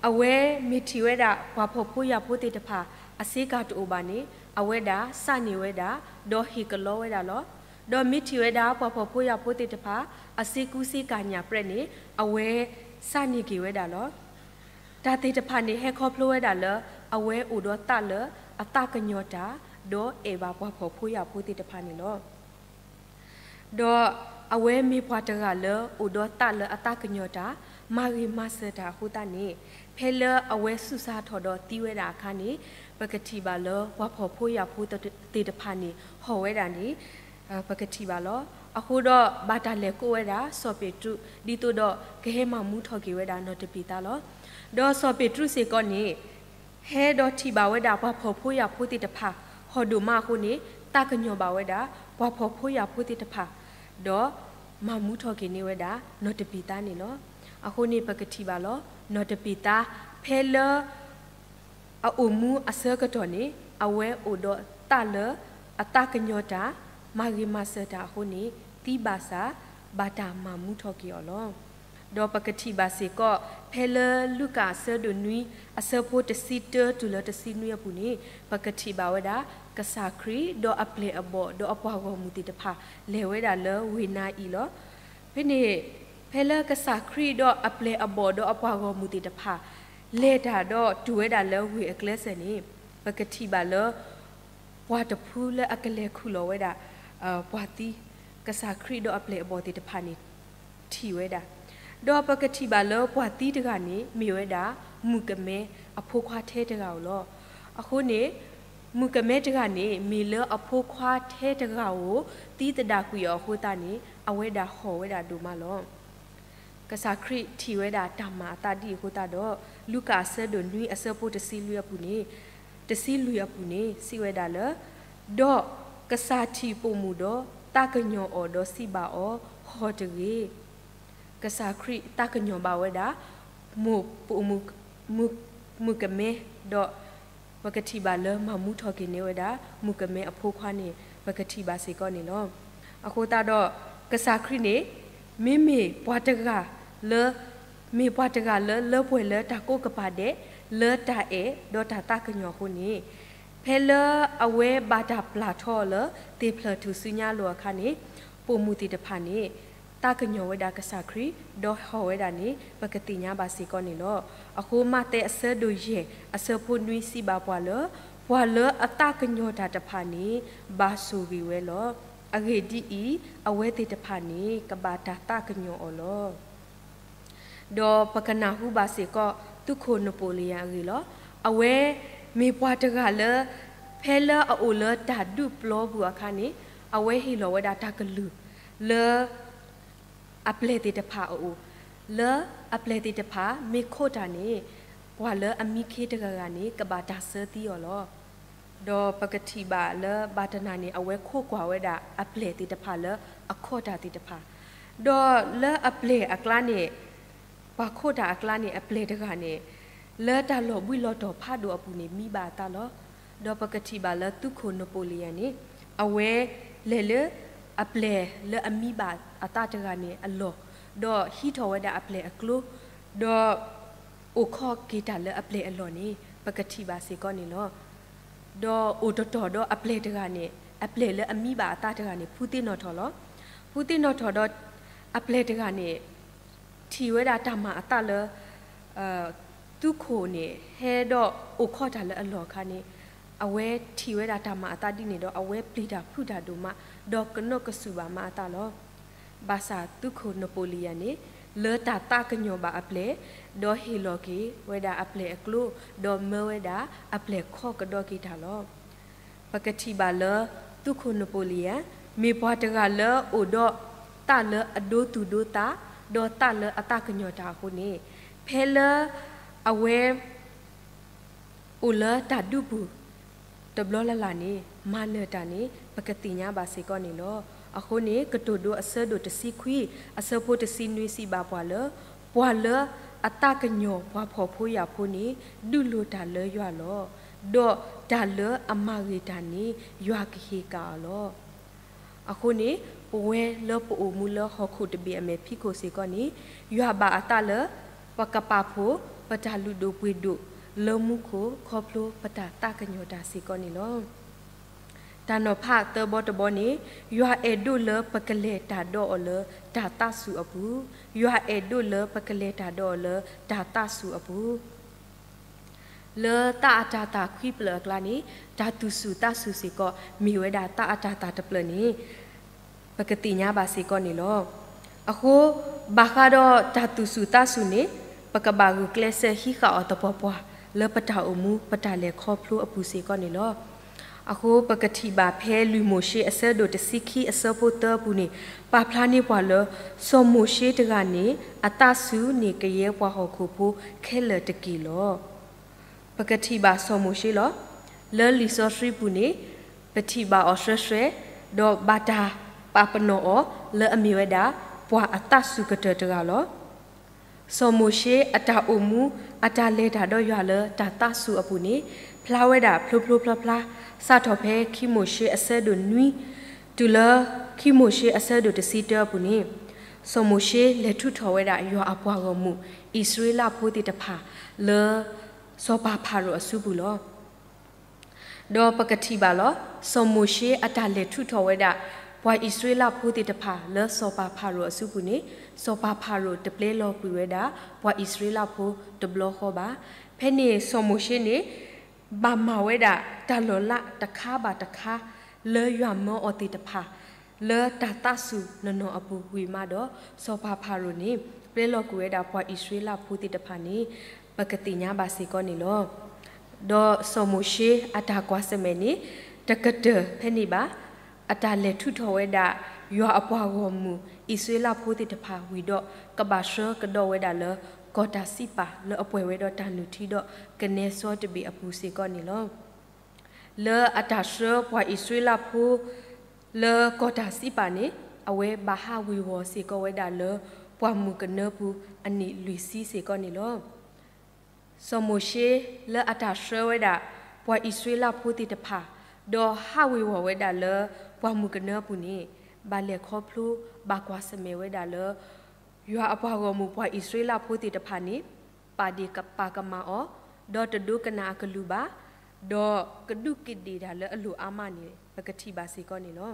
အဝဲမ့ၢ်ထံၣ်ဝဲဒၣ် ပှၤဖှီၣ်ဖိယာ်ဖိသ့ၣ်တဖၣ် အဆ့ကၤတအိၣ်ဘၣ်န့ၣ် အဝဲဒၣ်စၢ်န့ၢ်ဝဲဒၣ် ဒီးဟ့ၣ်ကလီဝဲဒၣ်လီၤ. ဒီးမ့ၢ်ထံၣ်ဝဲဒၣ် ပှၤဖှီၣ်ဖိယာ်ဖိသ့ၣ်တဖၣ် အဆ့ကူဆ့ကၤညၣ်ပြဲးန့ၣ် အဝဲစၢ်န့ၢ်က့ၤဝဲဒၣ်လီၤ. တၢ်သ့ၣ်တဖၣ်န့ၣ် ဟဲခီဖျိဝဲဒၣ်လၢ အဝဲအိၣ်ဒီးသးလၢအသးကညီၤတၢ် ဒီးအဲၣ်ဘၣ်ပှၤဖှီၣ်ဖိယာ်ဖိသ့ၣ်တဖၣ်န့ၣ်လီၤ. ဒီးအဝဲမ့ၢ်ပှၤတဂၤလၢအိၣ်ဒီးသးလၢအသးကညီၤတၢ်, မၤဂ့ၤမၤစၢၤတၢ်အဃိသတးန့ၣ်, ဖဲလၢအဝဲဆူးစါထီၣ်ဒီးသံဝဲဒၣ်အခါန့ၣ်, ပကထံၣ်ဘၣ်လၢပှၤဖှီၣ်ဖိယာ်ဖိသ့ၣ်တဖၣ်န့ၣ် ဟီၣ်ဝဲဒၣ်န့ၣ် ပကထံၣ်ဘၣ်လီၤ. အဃိဒီးဘၣ်တၢ်လဲၤကိးဝဲဒၣ်စီၤပ့းတရူး ဒ်သိးဒီးကဟဲမၤမူထီၣ်က့ၤဝဲဒၣ်နီၢ်တပံၤသါလီၤ. ဒီးစီၤပ့းတရူးစ့ၢ်ကီးန့ၣ် ဟဲဒီးထံၣ်ဘၣ်ဝဲဒၣ်ပှၤဖှီၣ်ဖိယာ်ဖိသ့ၣ်တဖၣ် ဟီၣ်ဒိၣ်မးအဃိန့ၣ်, သးကညီၤဘၣ်ဝဲဒၣ် ပှၤဖှီၣ်ဖိယာ်ဖိသ့ၣ်တဖၣ်, ဒီးမၤမူထီၣ်က့ၤန့ၢ်ဝဲဒၣ်နီၢ်တပံၤသါန့ၣ်လီၤ. အဃိန့ၣ်ပကထံၣ်ဘၣ်လီၤ. နီၢ်တပံၤသါ ဖဲလၢ အအိၣ်မူအဆၢကတီၢ်န့ၣ် အဝဲအိၣ်ဒီးသးလၢအသးကညီၤတၢ်, မၤဂ့ၤမၤစၢၤတၢ်အဃိန့ၣ်, သံဘၣ်ဆၣ် ဘၣ်တၢ်မၤမူထီၣ်က့ၤအီၤလီၤ. ဒီးပကထံၣ်ဘၣ်စ့ၢ်ကီး ဖဲလၢလူၤကၣ်အဆၢဒိၣ်နွံ အဆၢဖိတဆံတၢတုၤလၢတဆံနွံအပူၤန့ၣ်, ပကထံၣ်ဘၣ်ဝဲဒၣ် ကစၢ်ခရံာ်ဒီးအပျဲၢ်အဘီၣ်ဒီးအပှၤဂီၢ်မုၢ်သ့ၣ်တဖၣ် လဲၤဝဲဒၣ်လၢဝ့ၢ်နါအံၤလီၤ. ဖဲန့ၣ် ဖဲလၢကစၢ်ခရံာ်ဒီးအပျဲၢ်အဘီၣ်ဒီးအပှၤဂီၢ်မုၢ်သ့ၣ်တဖၣ် လဲၤတၢ်ဒီးတုၤဝဲဒၣ်လၢဝ့ၢ်အကျဲစၢၤန့ၣ်, ပကထံၣ်ဘၣ်လၢ ပှၤတဖုလၢအကလဲၤခူၣ်လီၤဝဲဒၣ် ပှၤသံ, ကစၢ်ခရံာ်ဒီးအပျဲၢ်အဘီၣ်သ့ၣ်တဖၣ်န့ၣ် ထံၣ်ဝဲဒၣ်, ဒီးပကထံၣ်ဘၣ်လၢပှၤသံတဂၤန့ၣ် မ့ၢ်ဝဲဒၣ် မုၣ်ကမဲအဖိခွါထဲတဂၤဧိၤလီၤ. အဃိန့ၣ် မုၣ်ကမဲတဂၤန့ၣ် မ့ၢ်လၢအဖိခွါထဲတဂၤဧိၤ သံသဒၣ်ကွံာ်အီၤအဃိသတးန့ၣ် အဝဲဒၣ်ဟီၣ်ဝဲဒၣ်ဒိၣ်မးလီၤ. ကစၢ်ခရံာ်ထံၣ်ဝဲဒၣ်တၢ်မၤအသးဒ်အံၤအဃိသတးဒီး လူၤကၣ်အဆၢဒိၣ်နွံအဆၢဖိတဆံလွံၢ်အပူၤန့ၣ်, တဆံလွံၢ်အပူၤန့ၣ် စံးဝဲဒၣ်လၢ, ဒီးကစၢ်ထံၣ်ပိာ်မုၣ်ဒီး သးကညီၤအီၤဒီးစံးဘၣ်အီၤ, ဟီၣ်တဂ့ၤ. ကစၢ်ခရံာ်သးကညီၤဘၣ်ဝဲဒၣ် မိၢ်ပိာ်မုၣ်, မုၣ်ကမဲ, ဒီးပကထံၣ်ဘၣ်လၢမၤမူထီၣ်က့ၤန့ၢ်ဝဲဒၣ် မုၣ်ကမဲအဖိခွါန့ၣ် ပကထံၣ်ဘၣ်စ့ၢ်ကီးန့ၣ်လီၤ. အဃိသတးဒီး ကစၢ်ခရံာ်န့ၣ် မ့မ့ၢ်ပှၤတဂၤလၢ မ့ၢ်ပှၤတဂၤလၢလၢပှဲၤလၢတၢ်ကိးကပၤဒဲး လၢတၢ်အဲၣ်ဒီးတၢ်သးကညီၤအဃိန့ၣ်, ဖဲလၢအဝဲဘၣ်တၢ်ပျၢ်ထီအီၤလၢ သ့ၣ်ဖျၢၣ်ထူၣ်စုညါအလိၤအခါန့ၣ်, ပိာ်မုၣ်သ့ၣ်တဖၣ်န့ၣ် သးကညီၤဝဲဒၣ်ကစၢ်ခရံာ် ဒီးဟီၣ်ဝဲဒၣ်န့ၣ် ပကသ့ၣ်ညါဘၣ်စ့ၢ်ကီးန့ၣ်လီၤ. အဃိမးသဲအဆၢဒိၣ်ယဲၢ်အဆၢဖိနွံစံးဘၣ်ပှၤလၢ, ပှၤလၢအသးကညီၤတၢ်တဖၣ်န့ၣ် ဘၣ်ဆိၣ်ဂ့ၤဝဲလီၤ. အဂ့ၢ်ဒ်အံၤ, အဝဲသ့ၣ်တဖၣ်န့ၣ် ကဘၣ်တၢ်သးကညီၤအီၤလီၤ. ဒီးပကနၢ်ဟူဘၣ်စ့ၢ်ကီး သုးခိၣ်နပိၣ်လယၣ်အဂ့ၢ်လီၤ. အဝဲမ့ၢ်ပှၤတဂၤလၢ ဖဲလၢအအိၣ်လၢတၢ်ဒုးပျီပူၤအခါန့ၣ်, အဝဲဟ့ၣ်လီၤဝဲဒၣ်တၢ်ကလုၢ်လၢ အပျဲၢ်သ့ၣ်တဖၣ်အအိၣ် လၢအပျဲၢ်သ့ၣ်တဖၣ်မ့ၢ်ခိးတၢ်န့ၣ်, ပှၤလၢအမံခ့တဂၤဂၤန့ၣ် ကဘၣ်တၢ်ဆၢသံအီၤလီၤ. ဒီးပကထံၣ်ဘၣ်လၢဘၣ်တနၤန့ၣ် အဝဲခိးကွၢ်ဝဲဒၣ်အပျဲၢ်သ့ၣ်တဖၣ်လၢအခိးတၢ်သ့ၣ်တဖၣ်, ဒီးလၢအပျဲၢ်အကျါန့ၣ်, ပှၤခိးတၢ်အကျါန့ၣ် အပျဲၢ်တဂၤန့ၣ် လၢတၢ်လီၤဘှံးလီၤတီၤဖးဒိၣ်အပူၤန့ၣ် မံဘၣ်အသးလီၤ. ဒီးပကထံၣ်ဘၣ်လၢသုးခိၣ်နပိလံယၣ်န့ၣ်, အဝဲလဲၤလၢအပျဲၢ်လၢအမံဘၣ်အသးတဂၤန့ၣ်အလီၢ်, ဒီးဟံးထီၣ်ဝဲဒၣ်အပျဲၢ်အကျိ, ဒီးအိၣ်ခိးက့ၤတၢ်လၢအပျဲၢ်အလီၢ်န့ၣ် ပကထံၣ်ဘၣ်စ့ၢ်ကီးန့ၣ်လီၤ. ဒီးအိၣ်တတီၤဒီးအပျဲၢ်တဂၤန့ၣ်, အပျဲၢ်လၢအမံဘၣ်အသးတဂၤန့ၣ် ဖုသ့ၣ်နီၣ်ထီၣ်လီၤ. ဖုသ့ၣ်နီၣ်ထီၣ်ဒီး အပျဲၢ်တဂၤန့ၣ် ထံၣ်ဝဲဒၣ်တၢ်မၤအသးလၢ သုးခိၣ်န့ၣ် ဟဲဒီးအိၣ်ခိးတၢ်လၢအလီၢ်အခါန့ၣ်, အဝဲထံၣ်ဝဲဒၣ်တၢ်မၤအသးဒ်န့ၣ်ဒီး အဝဲပျံၤတၢ်ဖုးတၢ်ဒိၣ်မး, ဒီးကနိးကစုာ်ဘၣ်မးအသးလီၤ. ဘၣ်ဆၣ်သုးခိၣ်နပိလံယၣ်န့ၣ် လၢတၢ်သးကညီၤဘၣ်အပျဲၢ်, ဒီးဟ့ၣ်လီၤက့ၤဝဲဒၣ်အပျဲၢ်အကျိ, ဒီးမၢဝဲဒၣ်အပျဲၢ်ခီကဒီးက့ၤတၢ်လီၤ. ပကထံၣ်ဘၣ်လၢသုးခိၣ်နပိလံယၣ် မ့ၢ်ပှၤတဂၤလၢအိၣ်ဒီးသးလၢအဒိသူၣ်ဒိသး, ဒီးသးလၢအသးကညီၤတၢ်အဃိန့ၣ်, ဖဲလၢအဝဲ အိၣ်လၢတၢ်ဒူပူၤ တဘျီလၢ်လၢ်န့ၣ် မၤနၢၤတၢ်န့ၣ် ပကသ့ၣ်ညါဘၣ်စ့ၢ်ကီးန့ၣ်လီၤ. အဃိန့ၣ် ကတိၤဒိအဆၢဒိၣ်တဆံခွံ အဆၢဖိတဆံနွံစံးဘၣ်ပှၤလၢ, ပှၤလၢအသးကညီၤပှၤဖှီၣ်ဖိယာ်ဖိန့ၣ် ဒုးလိၤတၢ်လၢယွၤလီၤ. ဒီးတၢ်လၢအမၤဂ့ၤတၢ်န့ၣ် ယွၤကဟ့ၣ်ကၣ်အီၤလီၤ. အဃိန့ၣ် ပဝဲလၢပအိၣ်မူလၢဟီၣ်ခိၣ်တဘ့ၣ်အမဲာ်ဖံးခိၣ်စ့ၢ်ကီးန့ၣ်, ယွၤဘၣ်အသးလၢ ပကပာ်ဖှိၣ် ပတၢ်လုၢ်ဒိၣ်ပှ့ၤဒိၣ် လၢမူခိၣ်ခီဖျိပတၢ်သးကညီၤတၢ်စ့ၢ်ကီးန့ၣ်လီၤ. တၢ်နီၤဖးသၢဘီတဘီန့ၣ်, ယွၤအဲၣ်ဒိးလၢပကလဲၤတၢ်ဒီးအီၤလၢတၢ်သးစူၤအပူၤ, ယွၤအဲၣ်ဒိးလၢပကလဲၤတၢ်ဒီးအီၤလၢတၢ်သးစူၤအပူၤ လၢသးအတၤသၣ်ခွံဖျၢၣ်အကျါန့ၣ်, တၢ်သူၣ်စူၤသးစူၤစ့ၢ်ကီး မ့ၢ်ဝဲဒၣ်သးအတၤသၣ်တဖျၢၣ်န့ၣ် ပကသ့ၣ်ညါဘၣ်စ့ၢ်ကီးန့ၣ်လီၤ. အဃိ, ဘၣ်ဃးဒီးတၢ်သူၣ်စူၤသးစူၤန့ၣ်, ပကဘၣ်ဂုာ်ကျဲးစၢးဟံးဃာ်အီၤသပှၢ်ပှၢ် လၢပတၢ်အိၣ်မူပတၢ်လဲၤခီဖျိအပူၤစ့ၢ်ကီးန့ၣ်လီၤ. အဃိပကထံၣ်ဘၣ်ဖဲလွံၢ်မိၤၡ့အဆၢဒိၣ်တဆံခံအဆၢဖိသၢအပူၤန့ၣ်, ပာ်ဖျါန့ၢ်ပှၤလၢ စီၤမိၤၡ့တဂၤန့ၣ် အသးစူၤန့ၢ်ကယဲၢ်ပှၤဟီၣ်ခိၣ်ဖိခဲလၢာ်တက့ၢ်လီၤ. ပကထံၣ်ဘၣ်စီၤမိၤၡ့လီၤ. လၢလံာ်စီဆှံပူၤန့ၣ်, ပထံၣ်ဘၣ်အီၤဆှဲဆှဲ, ဒီးဘၣ်တၢ်ပာ်ပနီၣ်အီၤလၢအမ့ၢ်ဝဲဒၣ် ပှၤအသးစူၤကတၢၢ်တဂၤလီၤ. စီၤမိၤၡ့အတၢ်အိၣ်မူ အတၢ်လဲၤတၢ်ဒီးယွၤလၢတၢ်သးစူၤအပူၤန့ၣ်, ဖျါဝဲဒၣ်ဖျိဖျိဖျါဖျါ, စးထီၣ်ဖဲခံမိၤၡ့အဆၢဒိၣ်နွံ တုၤလၢခံမိၤၡ့အဆၢဒိၣ်တဆံတၢအပူၤန့ၣ်, စီၤမိၤၡ့လဲၤထုးထီၣ်ဝဲဒၣ်ယွၤအပှၤဂီၢ်မုၢ် အံၣ်စရ့လးဖိသ့ၣ်တဖၣ် လၢစီၤပၤဖၤရိၤအစုပူၤလီၤ. ဒီးပကထံၣ်ဘၣ်လီၤ. စီၤမိၤၡ့အတၢ်လဲၤထုးထီၣ်ဝဲဒၣ် ပှၤအံၣ်စရ့လးဖိသ့ၣ်တဖၣ်လၢစီၤပၤဖၤရိၤအစုပူၤန့ၣ်, စီၤပၤဖၤရိၤတပျဲလီၤကွံာ်ဝဲဒၣ် ပှၤအံၣ်စရ့လးဖိတဘျီဃီဘၣ်. ဖဲန့ၣ်စီၤမိၤၡ့န့ၣ် ဘၣ်မၤဝဲဒၣ်တၢ်လီၤလးတခါဘၣ်တခါ လၢယွၤမၢအီၤသ့ၣ်တဖၣ် လၢတၢ်သးစူၤနီၢ်နီၢ်အပူၤဝံၤမးဒီး စီၤပၤဖၤရိၤန့ၣ် ပျဲလီၤကွံာ်ဝဲဒၣ်ပှၤအံၣ်စရ့လးဖိသ့ၣ်တဖၣ်န့ၣ် ပကသ့ၣ်ညါဘၣ်စ့ၢ်ကီးန့ၣ်လီၤ. ဒီးစီၤမိၤၡ့အတၢ်ကွၢ်ဆၢၣ်မဲာ်န့ၣ် တကတၢၢ်ဖဲန့ၣ်ဘၣ်. အတၢ်လဲၤထုးထီၣ်ဝဲဒၣ် ယွၤအပှၤဂီၢ်မုၢ် အံၣ်စရ့လးဖိသ့ၣ်တဖၣ်ဝံၤဒီး ကဘၣ်ဆှၢကဒီးဝဲဒၣ်လၢ ကီၢ်တၢ်စံးပာ် လၢအပှဲၤဝဲဒီးတၢ်နုၢ်ထံဒီး ကနဲစီတဘ့ၣ်အပူၤစ့ၢ်ကီးန့ၣ်လီၤ. လၢအတၢ်ဆှၢပှၤအံၣ်စရ့လးဖိ လၢကီၢ်တၢ်စံးပာ်န့ၣ် အဝဲဘၣ်ဟးဝ့ၤဝီၤစ့ၢ်ကီးဝဲဒၣ်လၢ ပှၢ်မုၢ်ကနၢပူၤအနံၣ်လွံၢ်ဆံစ့ၢ်ကီးန့ၣ်လီၤ. စီၤမိၤၡ့လၢအတၢ်ဆှၢဝဲဒၣ် ပှၤအံၣ်စရ့လးဖိသ့ၣ်တဖၣ် ဒီးဟးဝ့ၤဝီၤဝဲဒၣ်လၢ ပှၢ်မုၢ်ကနၢပူၤန့ၣ် ဘၣ်လဲၤခီဖျိ ဘၣ်ကွၢ်ဆၢၣ်မဲာ်ဝဲဒၣ်လၢ ယွၤအပှၤဂီၢ်မုၢ်ပှၤအံၣ်စရ့လးဖိသ့ၣ်တဖၣ်န့ၣ် ပာ်ဒ့ၣ်ပာ်ကမၣ်အီၤ, ဒီးတဒိကနၣ်အကလုၢ်ဘၣ်, ဒီးကဒူးကဒ့ၣ်တၢ်လၢအလိၣ်အါမးန့ၣ် ပကထံၣ်ဘၣ်စ့ၢ်ကီးန့ၣ်လီၤ.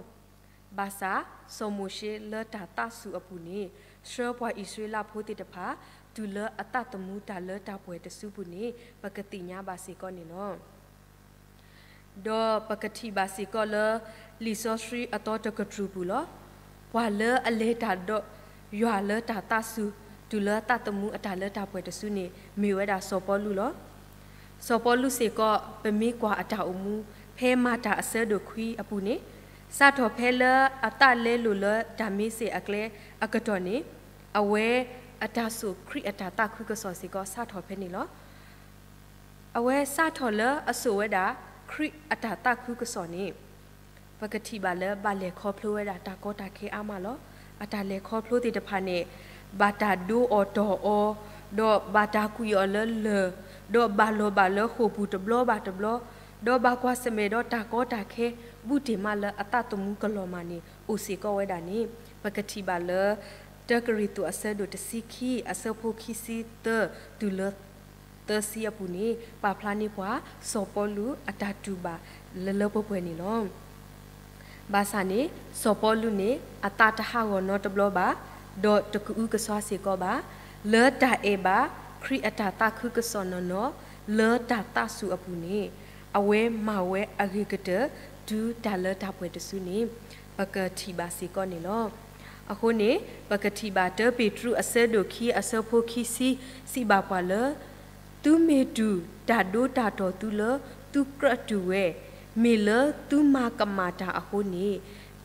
ဘၣ်ဆၣ် စီၤမိၤၡ့လၢတၢ်သးစူၤအပူၤန့ၣ် ဆှၢပှၤအံၣ်စရ့လးဖိသ့ၣ်တဖၣ် တုၤလၢအသးသမူတၢ်လၢတၢ်ပှဲၤတစုပူၤန့ၣ် ပကသ့ၣ်ညါဘၣ်စ့ၢ်ကီးန့ၣ်လီၤ. ဒီးပကထံၣ်ဘၣ်စ့ၢ်ကီးလၢ လံာ်စီဆှံအသီတကတြူၢ်ပူၤလီၤ. ပှၤလၢအလဲၤတၢ်ဒီးယွၤလၢတၢ်သးစူၤ တုၤလၢသးသမူအတၢ်လၢတၢ်ပှဲၤတစုန့ၣ် မ့ၢ်ဝဲဒၣ်စီၤပီလူးလီၤ. စီၤပီလူးစ့ၢ်ကီး ပမ့ၢ်ကွၢ်အတၢ်အိၣ်မူ ဖဲမၤတၢ်အဆၢဒိၣ်ခွံအပူၤန့ၣ်, စးထီၣ်ဖဲလၢအသးလဲလိာ်လၢတၢ်မ့ၢ်စ့ၣ်အကျဲအကတီၢ်န့ၣ်, အဝဲ အတၢ်စိာ်ခရံာ်အတၢ်သးခုကစီၣ်စ့ၢ်ကီး စးထီၣ်ဖဲန့ၣ်လီၤ. အဝဲစးထီၣ်လၢအစိာ်ဝဲဒၣ် ခရံာ်အတၢ်သးခုကစီၣ်န့ၣ် ပကထံၣ်ဘၣ်လၢဘၣ်လဲၤခီဖျိဝဲဒၣ်တၢ်ကီတၢ်ခဲအါမးလီၤ. အတၢ်လဲၤခီဖျိသ့ၣ်တဖၣ်န့ၣ် ဘၣ်တၢ်ဒိအီၤတီၢ်အီၤ, ဒီးဘၣ်တၢ်ကွံာ်အီၤလၢလၢၢ်, ဒီးဘၣ်လီၤဘၣ်လၢဃိာ်ပူၤတဘျီဘၣ်တဘျီ, ဒီးဘၣ်ကွၢ်ဆၢၣ်မဲာ်ဒီးတၢ်ကီတၢ်ခဲ ဘူးတ့ၢ်မးလၢအသးသမူကလီၤမၢ်န့ၣ် အိၣ်စ့ၢ်ကီးဝဲဒၣ်န့ၣ် ပကထံၣ်ဘၣ်လၢ တၢကရံၣ်သူးအဆၢဒိၣ်တဆံခံ အဆၢဖိခံဆံသၢ တုၤလၢ သၢဆံအပူၤန့ၣ် ပာ်ဖျါန့ၢ်ပှၤ စီၤပီလူးအတၢ်တူၢ်ဘၣ်လၢလၢပှဲၤပှဲၤန့ၣ်လီၤ. ဘၣ်ဆၣ်န့ၣ် စီၤပီလူးန့ၣ် အသးတဟးဂီၤနီတဘျီဘၣ်, ဒီးတကအုကစွါစ့ၢ်ကီးဘၣ်, လၢတၢ်အဲၣ်ဘၣ်ခရံာ်အတၢ်သးခုကစီၣ်နီၢ်နီၢ် လၢတၢ်သးစူၤအပူၤန့ၣ် အဝဲမၤဝဲအဂ့ၤကတၢၢ် တုၤတၢ်လၢတၢ်ပှဲၤတစုန့ၣ် ပကထံၣ်ဘၣ်စ့ၢ်ကီးန့ၣ်လီၤ. အဃိန့ၣ် ပကထံၣ်ဘၣ်တၢပ့းတရူးအဆၢဒိၣ်ခံ အဆၢဖိခံဆံ စံးဘၣ်ပှၤလၢ သုမ့ၢ်တူၢ်တၢ်ဒိတၢ်တီၢ်သုလၢသုကြၢးတူၢ်ဝဲ, မ့ၢ်လၢသုမၤကမၣ်တၢ်အဃိန့ၣ်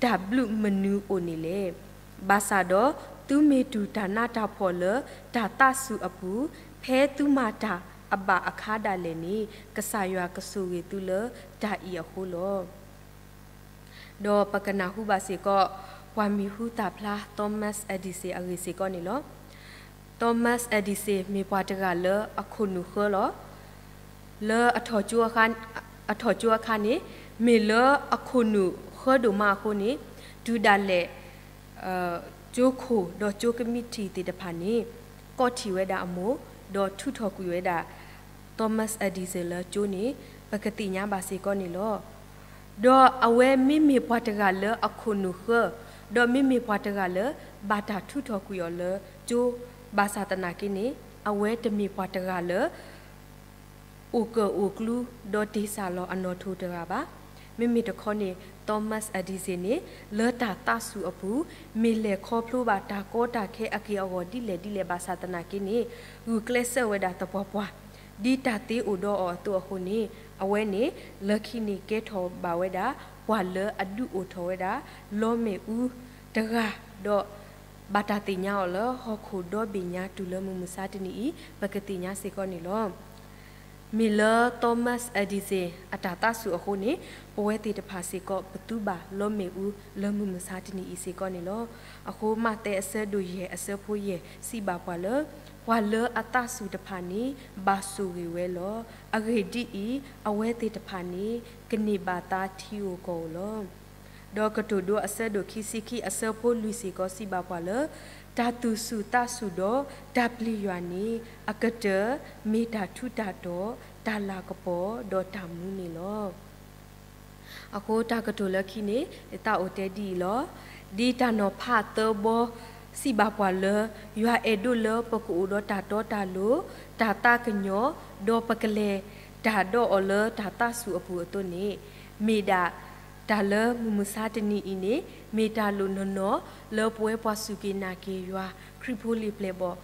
တၢ်ဘျုးမနုၤအိၣ်န့ၣ်လဲၣ်. ဘၣ်ဆၣ်ဒီး သုမ့ၢ်တူၢ်တၢ်နးတၢ်ဖှီၣ်လၢတၢ်သးစူၤအပူၤ, ဖဲသုမၤတၢ်အဘၣ်အခါဒၣ်လဲာ်န့ၣ် ကစၢ်ယွၤကဆိၣ်ဂ့ၤသုလၢတၢ်အံၤအဃိလီၤ. ဒီးပကနၢ်ဟူဘၣ်စ့ၢ်ကီး ပှၤမံၤဟူသၣ်ဖျါ Thomas Edison အဂ့ၢ်စ့ၢ်ကီးန့ၣ်လီၤ. Thomas Edison မ့ၢ်ပှၤတဂၤလၢအခိၣ်နူာ်ဃၢလီၤ. လၢအထီၣ်ကၠိအခါန့ၣ် မ့ၢ်လၢအခိၣ်နူာ်ဃၢဒိၣ်မးအဃိန့ၣ် တုၤဒၣ်လဲာ် ကၠိခိၣ်ဒီးကၠိကမံးတံာ်သ့ၣ်တဖၣ်န့ၣ် ကိးထီၣ်ဝဲဒၣ်အမိၢ် ဒီးထုးထီၣ်ကွံာ်ဝဲဒၣ် Thomas Edison လၢကၠိန့ၣ် ပကသ့ၣ်ညါဘၣ်စ့ၢ်ကီးန့ၣ်လီၤ. ဒီးအဝဲမ့မ့ၢ်ပှၤတဂၤလၢအခိၣ်နူာ်ဃၢ, ဒီးမ့မ့ၢ်ပှၤတဂၤလၢ ဘၣ်တၢ်ထုးထီၣ်ကွံာ်အီၤလၢကၠိ, ဘၣ်ဆၣ်သနာ်က့န့ၣ် အဝဲတမ့ၢ်ပှၤတဂၤလၢ အိၣ်ကၢၣ်အိၣ်ကျူ ဒီးတ့ၢ်စၢ်လီၤအနီၣ်ထိၣ်တဂၤဘၣ်. မ့မ့ၢ်တခီန့ၣ် Thomas Edison န့ၣ် လၢတၢ်သးစူၤအပူၤ မ့ၢ်လဲၤခီဖျိဘၣ်တၢ်ကီတၢ်ခဲအက့ၢ်အဂီၤဒ်လဲၣ်ဒ်လဲၣ်ဘၣ်ဆၣ်သနာ်က့န့ၣ် ဂုာ်ကျဲးစၢးဝဲဒၣ်သပှၢ်ပှၢ် ဒ်တၢ်သ့အိၣ်ဒီးအီၤအသိးအဃိန့ၣ် အဝဲန့ၣ် လၢခံန့ၣ်ကဲထီၣ်ဘၣ်ဝဲဒၣ် ပှၤလၢအဒုးအိၣ်ထီၣ်ဝဲဒၣ် လီမ့ၣ်အူတဂၤ ဒီး ဘၣ်တၢ်သ့ၣ်ညါအီၤလၢ ဟီၣ်ခိၣ်ဒီဘ့ၣ်ညါတုၤလၢမုၢ်မဆါတနံၤအံၤ ပကသ့ၣ်ညါစ့ၢ်ကီးန့ၣ်လီၤ. မ့ၢ်လၢ Thomas Edison အတၢ်သးစူၤအဃိန့ၣ် ပဝဲသ့ၣ်တဖၣ်စ့ၢ်ကီး ပသူဘၣ်လီမ့ၣ်အူလၢမုၢ်မဆါတနံၤအံၤစ့ၢ်ကီးန့ၣ်လီၤ. အဃိ မးသဲအဆၢဒိၣ်ယဲၢ်အဆၢဖိယဲၢ် စံးဘၣ်ပှၤလၢ ပှၤလၢအသးစူၤတဖၣ်န့ၣ် ဘၣ်ဆိၣ်ဂ့ၤဝဲလီၤ. အဂ့ၢ်ဒ်အံၤ, အဝဲသ့ၣ်တဖၣ်န့ၣ် ကန့ၢ်ဘၣ်သါထံဧိၤကီၢ်ဧိၤလီၤ. ဒီးကတိၤဒိအဆၢဒိၣ်ခံဆံခံအဆၢဖိလွံၢ်စ့ၢ်ကီးစံးဘၣ်ပှၤလၢ တၢ်သူၣ်စူၤသးစူၤဒီးတၢ်ပျံၤယွၤန့ၣ် အကတၢၢ်မ့ၢ်တၢ်ထူးတၢ်တီၤ, တၢ်လၤကပီၤဒီးတၢ်မူန့ၣ်လီၤ. အဃိတၢ်ကတိၤလၢခံန့ၣ် ယသးအိၣ်တဲဒ်အံၤလီၤ. ဒ်တၢ်နီၤဖးသၢဘီ စံးဘၣ်ပှၤလၢ ယွၤအဲၣ်ဒိးလၢပကအိၣ်ဒီးတၢ်တီတၢ်လိၤ, တၢ်သးကညီၤ, ဒီးပကလဲၤတၢ်ဒီးအီၤလၢတၢ်သးစူၤအပူၤအသိးန့ၣ် မ့ၢ်ဒၣ်တၢ်လၢမုၢ်မဆါတနံၤအံၤန့ၣ် မ့ၢ်တၢ်လိၣ်နီၢ်နီၢ်လၢပဝဲပှၤစူၢ်က့ၤနာ်က့ၤယွၤ ခရံာ်ဖိလံၤပျဲၢ်ဘီၣ်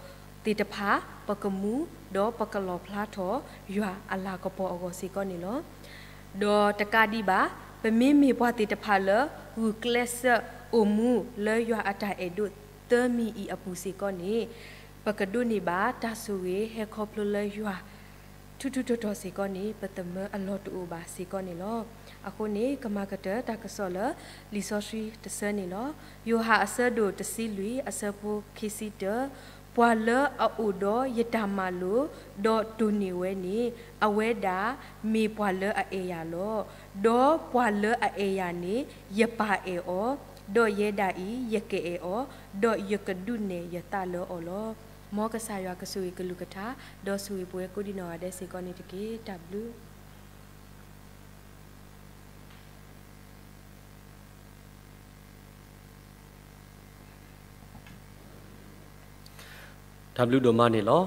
သ့ၣ်တဖၣ် ပကမူ ဒီးပကလီၣ်ဖျါထီၣ်ယွၤအလၤကပီၤအဂီၢ်စ့ၢ်ကီးန့ၣ်လီၤ. ဒီးတကးဒံးဘၣ် ပမ့မ့ၢ်ပှၤသ့ၣ်တဖၣ်လၢ ဂုာ်ကျဲးစၢးအိၣ်မူလၢယွၤအတၢ်အဲၣ်ဒိးသၢမံၤအံၤအပူၤစ့ၢ်ကီးန့ၣ် ပကဒိးန့ၢ်ဘၣ်တၢ်ဆိၣ်ဂ့ၤဟဲခီဖျိလၢယွၤ ထူးထူးတီၤတီၤစ့ၢ်ကီးန့ၣ် ပသမၢအလီၢ်တအိၣ်ဘၣ်စ့ၢ်ကီးန့ၣ်လီၤ. အဃိန့ၣ် ကမၤကတၢၢ်တၢ်ကစီၣ်လၢ လံာ်စီဆှံတဆၢန့ၣ်လီၤ. ယိၤဟၣ်အဆၢဒိၣ်တဆံလွံၢ် အဆၢဖိခံဆံတၢ, ပှၤလၢအအိၣ်ဒီးယတၢ်မၤလိာ် ဒီးတိၢ်န့ၢ်ဝဲန့ၣ် အဝဲဒၣ်မ့ၢ်ပှၤလၢအအဲၣ်ယၤလီၤ. ဒီးပှၤလၢအအဲၣ်ယၤန့ၣ် ယပၢ်အဲၣ်အီၤ, ဒီးယဲဒၣ်အံၤ ယကအဲၣ်အီၤ, ဒီးယကဒုးနဲၣ်ယသးလၢအီၤလီၤ. မ်ကစၢ်ယွၤကဆိၣ်ဂ့ၤကလုၢ်ကထါ ဒီးဆိၣ်ဂ့ၤပဝဲကိးဒ်နီၢ်ဂၤဒဲးစ့ၢ်ကီးန့ၣ်တက့ၢ်. တၢ်ဘျုး တၢ်ဘျုးဒိၣ်မးန့ၣ်လီၤ.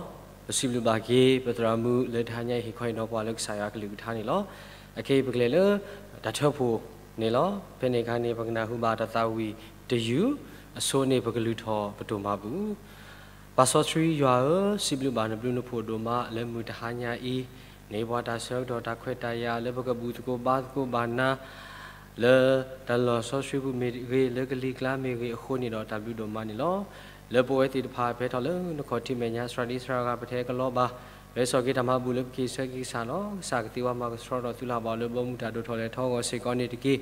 ပစံးဘျုးဘၣ်က့ၤ ပသရၣ်မုၣ်လၢတဟါညါအံၤ ဟ့ၣ်ခီဟ့ၣ်နီၤပှၤလၢကစၢ်ယွၤကလုၢ်ကထါန့ၣ်လီၤ. အခဲအံၤပကလဲၤလၢ တၢ်ထၢဖှိၣ်န့ၣ်လီၤ. ဖဲန့ၣ်အခါန့ၣ် ပကနၢ်ဟူဘၣ်တၢ်သးဝံၣ်တယုၢ်, အဆိန့ၣ်ပကလုၢ်ထီၣ်ပတိၢ်မၤဘူၣ်. ပၢ်စီဆှံယွၤဧၢ, စံးဘျုးဘၣ်နဘျုးနဖှိၣ်ဒိၣ်မးလၢမုၢ်တဟါညါအံၤ, န့ၢ်ပှၤတၢ်ဆၢကတီၢ်တၢ်ခွဲးတၢ်ယာ်လၢပကဘူၣ်သကိးဘါသကိးဘၣ်နၤ လၢတၢ်လီၢ်စီဆှံပူၤမ့ၢ်ဂ့ၤ, လၢကလံၤကျါမ့ၢ်ဂ့ၤအဃိန့ၣ်ဒီး တၢ်ဘျုးဒိၣ်မးန့ၣ်လီၤ. လၢပဝဲသ့ၣ်တဖၣ် ပဟဲထီၣ်လၢနခီၣ်ထံးမဲာ်ညါ သရၣ်ဒံသရၣ်ဂၤ ပတဟဲကလီဘၣ်, ပဟဲစိာ်က့ၤတၢ်မၤဘူၣ်လၢပကဟ့ၣ်ဆၢက့ၤကစၢ်လီၤ. ကစၢ်ကသ့ဝဲမၤကဆှီထီၣ်သုလၢ်ဘၣ် လၢဘီမုၢ်တၢ်ဒိၣ်ထီၣ်လဲၤထီၣ်ဂီၤစ့ၢ်ကီးန့ၣ်တက့ၢ်. ဒ်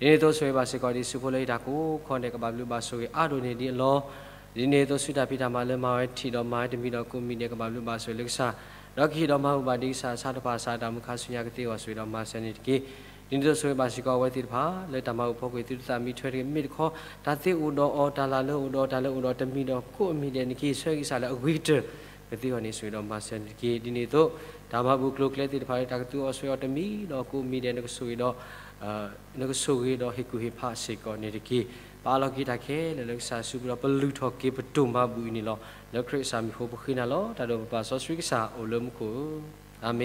န့ၣ်အသိးဆိၣ်ဂ့ၤဘၣ်စ့ၢ်ကီးဒ်ဆူဖိလၢဟ့ၣ်တၢ်ကိးခီန့ၣ် ကဘၣ်ဘျုးဘၣ်ဆိၣ်ဂ့ၤအါဒိၣ်န့ၢ်ဒံးအလီၢ်. ဒ်န့ၣ်အသိးဆူတၢ်ဖံးတၢ်မၤလၢမၤဝဲထံၣ်ဒီးမၤဝဲတမံၤဒီးကိးမံၤဒဲး ကဘၣ်ဘျုးဘၣ်ဆိၣ်ဂ့ၤလၢကစၢ်, ဒီးကဟ့ၣ်ဒီးမၤဘူၣ်ဘၣ်ဒံးကစၢ်အဆၣ်တဖၣ် အဆၣ်တၢ်မုၢ်ခါဆူညါကသ့ဂီၤဆိၣ်ဂ့ၤဒီးမၤစၢၤန့ၣ်တက့ၢ်. ဒ်န့ၣ်အသိးဆိၣ်ဂ့ၤဘၣ်စ့ၢ်ကီးအဝဲသ့ၣ်တဖၣ် လၢတၢ်မၤဘူၣ်ဖီကွံာ်သုတသးမံထွဲတဂ့ၤ မ့ၢ်တခီ တၢ်သ့အိၣ်ဒီးအီၤ တၢ်လၢ်လၢအိၣ်ဒီးအီၤ တၢ်လၢအိၣ်ဒီးတမံၤဒီးကိးမံၤဒဲး နကဟ့ၣ်ဆၢက့ၤကစၢ်လၢအဂ့ၤကတၢၢ် ကသ့ဂီၤန့ၣ်ဆိၣ်ဂ့ၤဒီးမၤစၢၤန့ၣ်တက့ၢ်. ဒ်န့ၣ်အသိး တၢ်မၤဘူၣ်ကျိၤကျဲသ့ၣ်တဖၣ်လၢတၢ်ကသူအီၤဆိၣ်ဂ့ၤအီၤတမံၤဒီးကိးမံၤဒဲး နကဆိၣ်ဂ့ၤဒီး နကဆိၣ်ဂ့ၤဒီးဟ့ၣ်ကူၣ်ဟ့ၣ်ဖးစ့ၢ်ကီးန့ၣ်တက့ၢ်. ပအးလီၤက့ၤတၢ်ခဲလၢာ်လၢကစၢ်အစုပူၤဒီး ပလုၢ်ထီၣ်က့ၤပတိၢ်မၤဘူၣ်အံၤန့ၣ်လီၤ. လၢခရံာ်ကစၢ်မံၤအဃိပဃ့နၤလီၤ. တၢ်ဒိၣ်ပပၢ်စီဆှံကစၢ်အိၣ်လၢမူခိၣ်, အၤမ့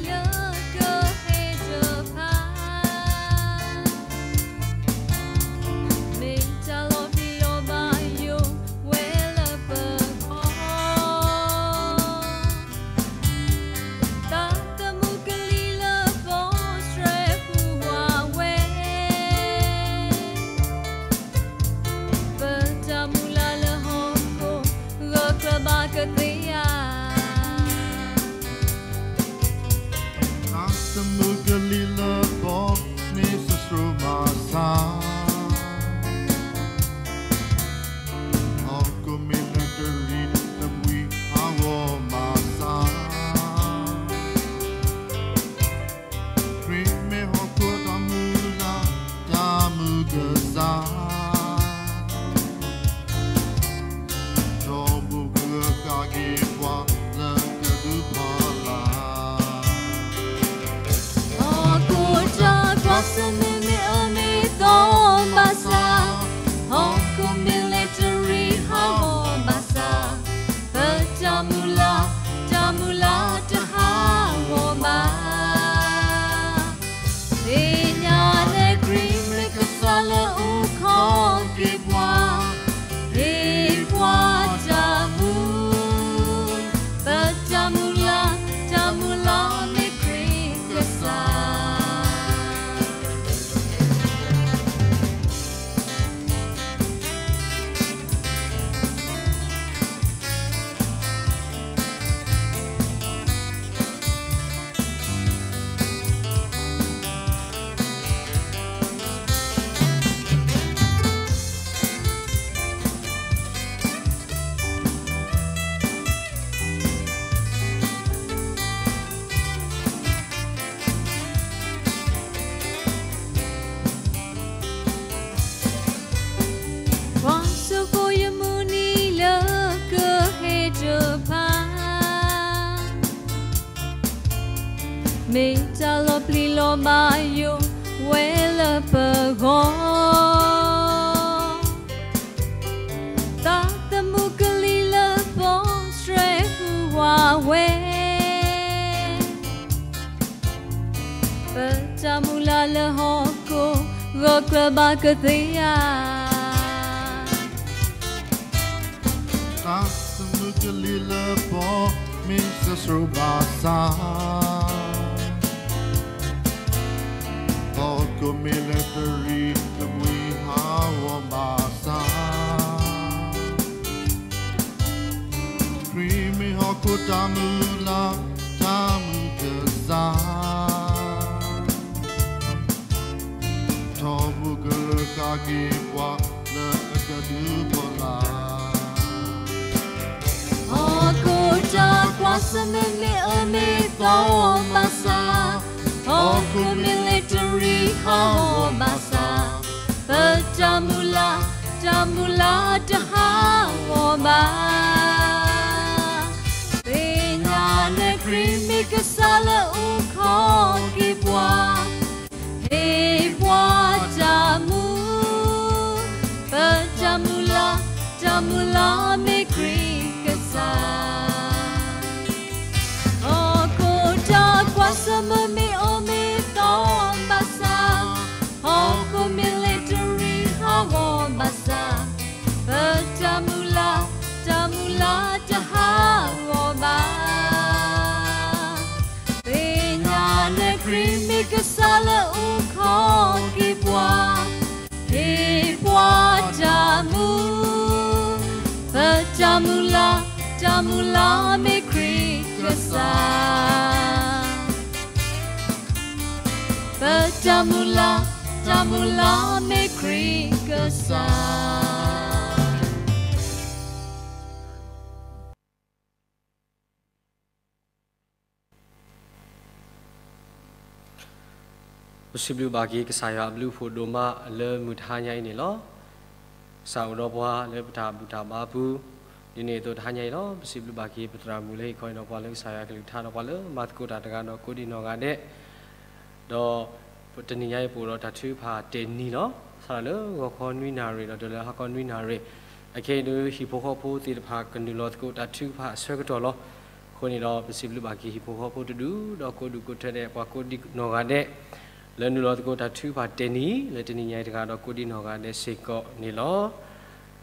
ၣ်. သးသမူကလံၤလၢပီၣ်ဆှဲပူၤဝဲ, ပတၢ်မုၢ်လၢ်လၢဟီၣ်ခိၣ် ဂၢၢ်ကျၢၤဘၣ်ကသ့ဧါ. သးသမူကလံၤလၢပီၣ် မ့ၢ်စၢၢ်ဆှိးမၤစၢ် ဟီၣ်ခိၣ်မ့ၢ်လၢတရံးတမှံၤ ဟးဂီၤမၤစၢ်, ခရံာ်မ့ၢ်ဟီၣ်ခိၣ်တၢ်မုၢ်လၢ် တၢ်မုၢ်ကစၢ် ဒီးဘူးကဂၢၢ်ဃာ်က့ၤပှၤလၢအကဒုးဖီလာ် ဟီၣ်ခိၣ်တၢ်ကွၢ်ဆၢၣ်မဲာ်မ့ၢ်အၢမ့ၢ်သီဘၣ်ဆၣ်, ဟီၣ်ခိၣ်မ့ၢ်လၢတရံးဟးဂီၤဘၣ်ဆၣ်, ပတၢ်မုၢ်လၢ်, တၢ်မုၢ်လၢ်တဟးဂီၤဘၣ်. သ့ၣ်ညါလၢခရံာ်မ့ၢ်ကစၢ်လၢအိၣ်ခီၣ်က့ၤပှၤ, ဟ့ၣ်ပှၤတၢ်မူ, ပတၢ်မုၢ်လၢ်, တၢ်မုၢ်လၢ်မ့ၢ်ခရံာ်ကစၢ်. ပှၤစိာ်ဖိယမုၢ်နံၤလၢကဟဲတဖၣ်, မ့ၢ်တၢ်လီၤပျံၤလီၤဘၣ်ယိၣ်ဝဲလၢပဂီၢ်, သးသမူကလံၤလၢပီၣ်ဆှဲဟူးဝးဝဲ, ပတၢ်မုၢ်လၢ်လၢဟီၣ်ခိၣ် ဂၢၢ်ကျၢၤဘၣ်ကသ့ဧါ. သးသမူကလံၤလၢပီၣ် မ့ၢ်စၢၢ်ဆှိးဘၣ်ဆၣ်, ဟီၣ်ခိၣ်မ့ၢ်လၢတရံးတမှံၤ ဟးဂီၤဘၣ်ဆၣ်, ခရံာ်မ့ၢ်ဟီၣ်ခိၣ်တၢ်မုၢ်လၢ် တၢ်မုၢ်ကစၢ်, ထီဘိကရၢဃာ်က့ၤပှၤလၢအကဒုးဖီလာ်. ဟီၣ်ခိၣ်တၢ်ကွၢ်ဆၢၣ်မဲာ်မ့ၢ်အၢမ့ၢ်သီဘၣ်ဆၣ်, ဟီၣ်ခိၣ်မ့ၢ်လၢတရံးဟးဂီၤဘၣ်ဆၣ်, ပတၢ်မုၢ်လၢ်, တၢ်မုၢ်လၢ်တဟးဂီၤဘၣ်. သ့ၣ်ညါလၢခရံာ်မ့ၢ် ကစၢ်လၢအိၣ်ခိးက့ၤပှၤ, ဟ့ၣ်ပှၤတၢ်မူ, ပတၢ်မုၢ်လၢ်, တၢ်မုၢ်လၢ်မ့ၢ်ခရံာ်ကစၢ်. ဟီၣ်ခိၣ်တၢ်ကွၢ်ဆၢၣ်မဲာ်မ့ၢ်အီၣ်မ့ၢ်သီဘၣ်ဆၣ်, ဟီၣ်ခိၣ်မ့ၢ်လဲၤတရံးဟးဂီၤဘၣ်ဆၣ်, ပတၢ်မုၢ်လၢ်, တၢ်မုၢ်လၢ်တဟးဂီၤဘၣ်. သ့ၣ်ညါလၢခရံာ်မ့ၢ်ကစၢ်လၢအိၣ်ခိးက့ၤပှၤ, ဟ့ၣ်ပှၤတၢ်မူ, ပတၢ်မုၢ်လၢ်, တၢ်မုၢ်လၢ်မ့ၢ်ခရံာ်ကစၢ်. ပတၢ်မုၢ်လၢ်, တၢ်မုၢ်လၢ်မ့ၢ်ခရံာ်ကစၢ်. ပစံးဘျုးဘၣ်က့ၤကစၢ်ယွၤအဘျုးအဖှိၣ်ဒိၣ်မးလၢမုၢ်တဟါညါအံၤန့ၣ်လီၤ. ကစၢ်အိၣ်ဒီးပှၤလၢပတၢ်ဘူၣ်တၢ်ဘါပူၤ, ဒ်န့ၣ်အသိးတဟါညါအံၤလီၤ. ပစံးဘျုးဘၣ်က့ၤပသရၣ်မုၣ်လၢဟ့ၣ်ခီဟ့ၣ်နီၤပှၤလၢကစၢ်ယွၤကလုၢ်ကထါဒီးပှၤလၢမၤသကိးတၢ်တဂၤဒီးကိးဒံနီၢ်ဂၤဒဲး, ဒီးတနံၤညါအံၤပအိၣ်ဒီးတၢ်ထုကဖၣ်တဲာ်နံၤလီၤ. စးထီၣ်လၢဂီၤခီနွံနၣ်ရံၣ်ဒီးတုၤလၢဟါခီနွံနၣ်ရံၣ်, အခဲအံၤဒုးဟံၣ်ဖိဃီဖိသ့ၣ်တဖၣ်ကနုာ်လီၤသကိးတၢ်ထုကဖၣ်အဆၢကတီၢ်လီၤ. အဃိန့ၣ်ဒီး ပစံးဘျုးဘၣ်က့ၤဟံၣ်ဖိဃီဖိတဒူၣ်ဒီးကိးဒူၣ်ကိးထၢဒီးပှၤကိးဒံနီၢ်ဂၤဒဲး လၢနုာ်လီၤသကိးတၢ်ထုကဖၣ်တဲာ်နံၤ လၢတနံၤညါအံၤတဂၤဒီးကိးဒံနီၢ်ဂၤဒဲးစ့ၢ်ကီးန့ၣ်လီၤ.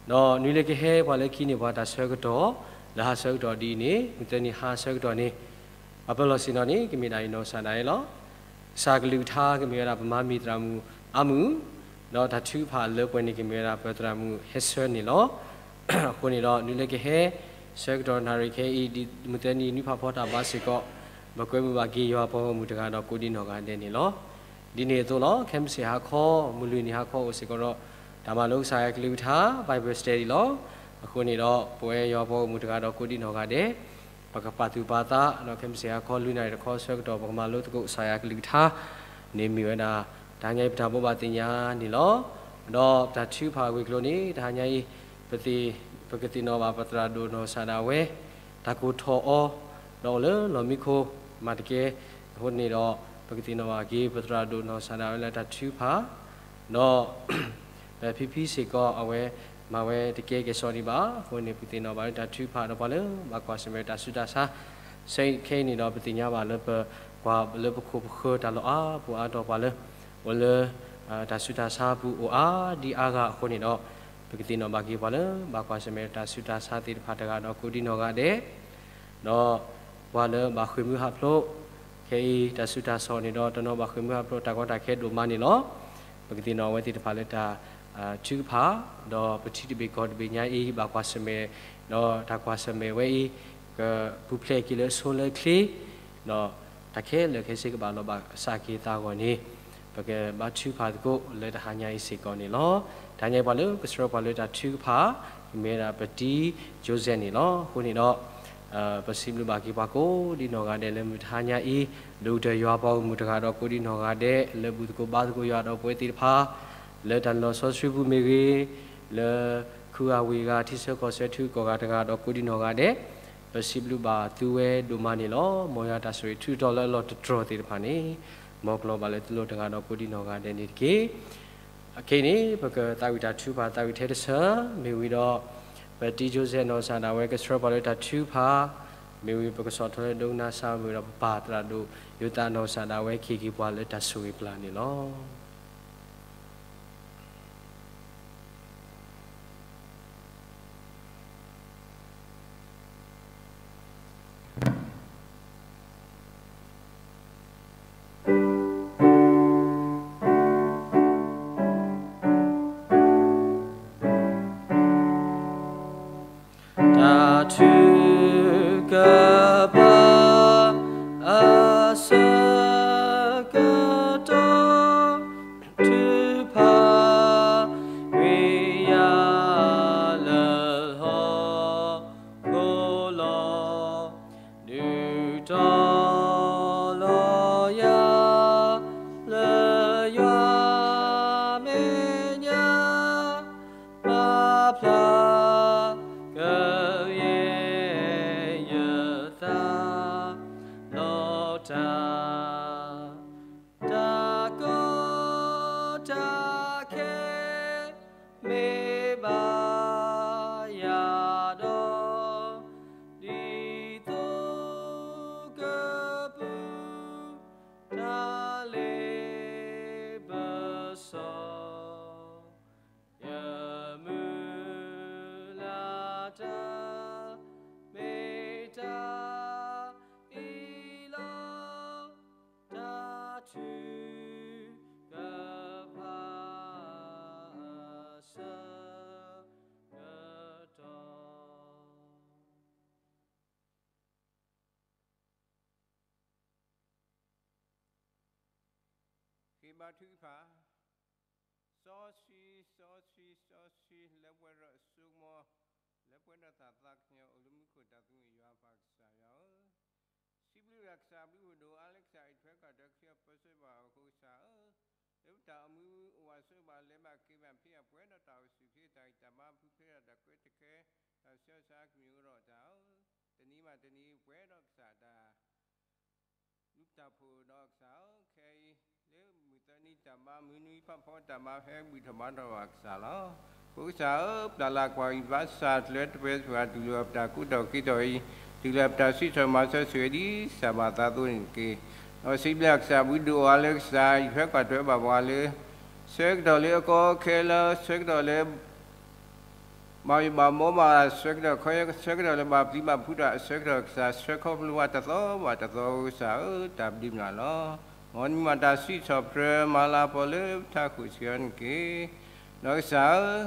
ဒီးနွံလၢကဟဲပှၤလၢခံန့ၢ်ပှၤတၢ်ဆၢကတီၢ်, လၢဟါဆၢကတီၢ်ဒ်အံၤန့ၣ်, မုၢ်သၢနံၤဟါဆၢကတီၢ်န့ၣ်, ပၢ်ပၢၢ်လီၤဆ့ၣ်နီၤန့ၣ် ကမ့ၢ်ဒၣ်အံၤနီၢ်ကစၢ်ဒၣ်အံၤလီၤ. ကစၢ်ကလုၢ်ကထါကမ့ၢ်ဝဲဒၣ်ပမၤမံၤသရၣ်မုၣ်အါမုၢ်, ဒီးတၢ်ထုကဖၣ်လၢပှဲၤန့ၣ်ကမ့ၢ်ဝဲဒၣ်ပသရၣ်မုၣ်ဟဲဆၢန့ၣ်လီၤ. အဃိန့ၣ်ဒီး နွံလၢကဟဲ ဆၢကတီၢ်နၣ်ရံၣ်ခဲအံၤ ဒ်မုၢ်သၢနံၤနွံဖးဖီတၢ်ဘါစ့ၢ်ကီး, ပကွဲမုာ်ဘၣ်က့ၤယွၤပှၤဂီၢ်မုၢ်တဂၤဒီးကိးဒံနီၢ်ဂၤဒဲးန့ၣ်လီၤ. ဒ်န့ၣ်အသိးလီၤ, ခဲမုၢ်ဆ့ၣ်ဟါခီ, မုၢ်လွံၢ်နံၤဟါခီအိၣ်စ့ၢ်ကီးဒီး တၢ်မၤလိကစၢ်ယွၤကလုၢ်ကထါ Bible study လီၤ. အဃိန့ၣ်ဒီး ပဝဲယွၤပှၤဂီၢ်မုၢ်တဂၤဒီးကိးဒံနီၢ်ဂၤဒဲး ပကပာ်သူၣ်ပာ်သးဒီး ခဲမုၢ်ဆ့ၣ်ဟါခီလွံၢ်နၣ်ရံၣ်တခီဆၢကတီၢ် ပကမၤလိသကိးကစၢ်ယွၤကလုၢ်ကထါန့ၣ် မ့ၢ်ဝဲဒၣ် တဟါညါအံၤပတၢ်ဘိးဘၣ်သ့ၣ်ညါန့ၣ်လီၤ. ဒီးပတၢ်ထုကဖၣ်အဂ့ၢ်အကျိၤန့ၣ် တဟါညါအံၤ ပကသ့ၣ်နီၣ်ဘၣ်ပသရၣ်ဒိၣ်နီၢ်ကစၢ်ဒၣ်ဝဲ တၢ်ကိၢ်ထီၣ်အီၤ ဒီးအိၣ်လၢလီၢ်မံခိၣ်မၤတကဲ, အဃိန့ၣ်ဒီး ပကသ့ၣ်နီၣ်ဘၣ်က့ၤပသရၣ်ဒိၣ်နီၢ်ကစၢ်ဒၣ်ဝဲလၢတၢ်ထုကဖၣ် ဒီး ပဖံဖံစ့ၢ်ကီး အဝဲမၤဝဲတကဲကဲစီဒံးဘၣ်. အဃိန့ၣ် ပကသ့ၣ်နီၣ်ဘၣ်လၢတၢ်ထုကဖၣ်ဒီးပှၤလၢဘၣ်ကွၢ်ဆၢၣ်မဲာ်တၢ်ဆူးတၢ်ဆါ ဆၢခဲအံၤန့ၣ်ဒီး ပသ့ၣ်ညါဘၣ်လၢပကွၢ်လၢပခိၣ်ပဃၢၤတၢ်လီၢ်အါပူၤအါတီၤ ပှၤလၢ အိၣ်လၢ တၢ်ဆူးတၢ်ဆါပူၤအိၣ်အါဒံအါဂၤအဃိန့ၣ်ဒီး ပကသ့ၣ်နီၣ်ဘၣ်က့ၤပှၤလၢဘၣ်ကွၢ်ဆၢၣ်မဲာ်တၢ်ဆူးတၢ်ဆါသ့ၣ်တဖၣ်တဂၤဒီးကိးဒံနီၢ်ဂၤဒဲး ဒီးပှၤလၢဘၣ်ဃ့ၢ်မှံဟးဖျိး, ခဲအံၤတၢ်ဆူးတၢ်ဆါန့ၣ်ဒီး တနီၤဘၣ်ဃ့ၢ်မှံဟးဖျိးတၢ်ကီတၢ်ခဲဒိၣ်မးန့ၣ်လီၤ. ပကသ့ၣ်နီၣ်အဝဲသ့ၣ်တဖၣ်လၢတၢ်ထုကဖၣ်, ဒီးပထံတဘ့ၣ်ကီၢ်တဘ့ၣ်ညါအံၤ ဘၣ်ကွၢ်ဆၢၣ်မဲာ်, ဒီးတၢ်ကွၢ်ဆၢၣ်မဲာ်ဝဲအံၤ ကပူၤဖျဲးက့ၤလၢအဆိလၢအချ့ ဒီးတၢ်ခဲလၢာ်ခဲဆ့ကဘၣ်လီၤဘၣ်စးက့ၤသးအဂီၢ်န့ၣ် ပကဘါထုကဖၣ်သကိးလၢတဟါညါအံၤစ့ၢ်ကီးန့ၣ်လီၤ. တဟါညါအံၤပှၤလၢကဆှၢပှၤလၢတၢ်ထုကဖၣ် ကမ့ၢ်ဝဲဒၣ်ပတံၤ Joseph န့ၣ်လီၤ. အဃိန့ၣ်ဒီး ပစံးဘျုးဘၣ်က့ၤပှၤကိးဒံနီၢ်ဂၤဒဲးလၢမုၢ်တဟါညါအံၤ, ဒိၣ်ကတၢၢ်ယွၤပှၤဂီၢ်မုၢ်တဂၤဒီးကိးဒံနီၢ်ဂၤဒဲး လၢဘူၣ်သကိးဘါသကိးယွၤဒီးပဝဲသ့ၣ်တဖၣ် လၢတၢ်လီၢ်စီဆှံပူၤမ့ၢ်ဂ့ၤ, လၢခုဂၤဝ့ၢ်ဂၤထံဆၢကီၢ်ဆၢထံဂုၤကီၢ်ဂၤတဂၤဒီးကိးဒံနီၢ်ဂၤဒဲး, ပစံးဘျုးဘၣ်သုဝဲဒိၣ်မးန့ၣ်လီၤ. မ်ယွၤတၢ်ဆိၣ်ဂ့ၤထုးထီၣ်လၢအလီၢ်တတြီၢ်သ့ၣ်တဖၣ်န့ၣ် မ်ကျိၤဘၣ်လၢသုလိၤတဂၤဒီးကိးဒံနီၢ်ဂၤဒဲးန့ၣ်တက့ၢ်. အခဲအံၤန့ၣ် ပကသးဝံၣ်တၢ်ထုကဖၣ်သးဝံၣ်ထဲတဆၢ, မ့ၢ်ဝံၤဒီး ပတံၤ Joseph နီၢ်ကစၢ်ဒၣ်ဝဲကဆှၢပှၤလၢတၢ်ထုကဖၣ်, မ့ၢ်ဝံၤပကဆီၣ်ထွဲလၢဒိကနၣ်စၢ် မ့ၢ်ဝံၤဒီးပပၢ်သရၣ်ဒိၣ် ယိၤသးနီၢ်ကစၢ်ဒၣ်ဝဲကဟ့ၣ်က့ၤပှၤလၢတၢ်ဆိၣ်ဂ့ၤပျၢ်န့ၣ်လီၤ. တၢ်ထုကဖၣ် အဆၢကတီၢ် ထုကဖၣ် ဝံယၢလၢဟီၣ်ခိၣ်လီၤ, ဒုးတီၤလီၤယၤ လၢယွၤမဲာ်ညါ ပာ်ဖျါကယဲၢ်ယ ဘါထုကဖၣ်, စီဆှံ, စီဆှံ, စီဆှံ, လၢပှဲၤဒီးအစိကမီၤ, လၢပှဲၤဒီးတၢ်သးကညီၤ အိၣ်လၢမူခိၣ်တၢ်သူၣ်မံယွၤပၢ်ကစၢ်ယွၤဧၢ, စံးဘျုးတၢ်ကစၢ်ဘျုးဖှိၣ်ဒိၣ်အါလၢကစၢ်အံးထွဲကွၢ်ထွဲကစၢ်ပၢဆှၢဘၣ်အဃိကစၢ်ဧၢ, လၢပတၢ်အိၣ်မူအိၣ်ဘၣ်ဆိးဘၣ်လဲၤဘၣ်က့ၤဘၣ်ဖံးအပှဲၤဒီးတၢ်အိၣ်ဆူၣ်ချ့ တၢ်ဂံၢ်တၢ်ဘါ ပူၤဖျဲးဒီးတၢ်ကီတၢ်ခဲ, တၢ်ဆှၢဆါကမံၤအိၣ်ဒီးတၢ်ဧၢ, တနံၤဘၣ်တနံၤပှဲၤဒီးကစၢ်တၢ် မူတၢ်ဖှိၣ်ဒီးကစၢ်ဧၢ, ခဲအံၤ လၢမုၢ်သၢနံၤတၢ်ဘါ မုၢ်နွံဖးဖီတၢ်ဘါ ဟဲဘူၣ်ထီၣ်ဘါထီၣ်ဘၣ်ကစၢ်လီၤ. အဃိကစၢ်ဧၢ, ပျၢ်လၢ်ကွၢ်အံၤဘၣ်ဆၣ် တလၢတပှဲၤတဖၣ် တူၢ်လိာ်ပတၢ်ကူၣ်ထီၣ်က့ၤထီၣ်အံၤ, တူၢ်လိာ်ပတၢ်စံးထီၣ်မၤစၢၤဆိၣ်ဂ့ၤဒ်ကစၢ်ဘၣ်သးအသိးန့ၣ်တက့ၢ်. ဒီးစံးဘျုးကစၢ်ဘျုးဒိၣ်အါလၢကစၢ်အံးထွဲကွၢ်ထွဲဘၣ်ပှၤလၢ ဆၢကတီၢ်လၢအကီအခဲလၢ ဆၢကတီၢ်လၢ ဘၣ်ယိၣ်ဘၣ်ဘီဘၣ်အဆၢကတီၢ်, ဆၢကတီၢ်လၢဘၣ်ပျံၤဘၣ်ဖုးတၢ်အဆၢကတီၢ် ကစၢ်ဆှၢခီဖျိဘၣ်တသီဘၣ်တသီ ကစၢ်ဧၢ, တၢ်ဘျုးမးလီၤ. မ်နမၤတၢ်စံးထီၣ်ပတြၢၤမၤလၤကပီၤလၢပထးခိၣ်စ့ၢ်ကီးန့ၣ်တက့ၢ်. ဒီးကစၢ်ဧ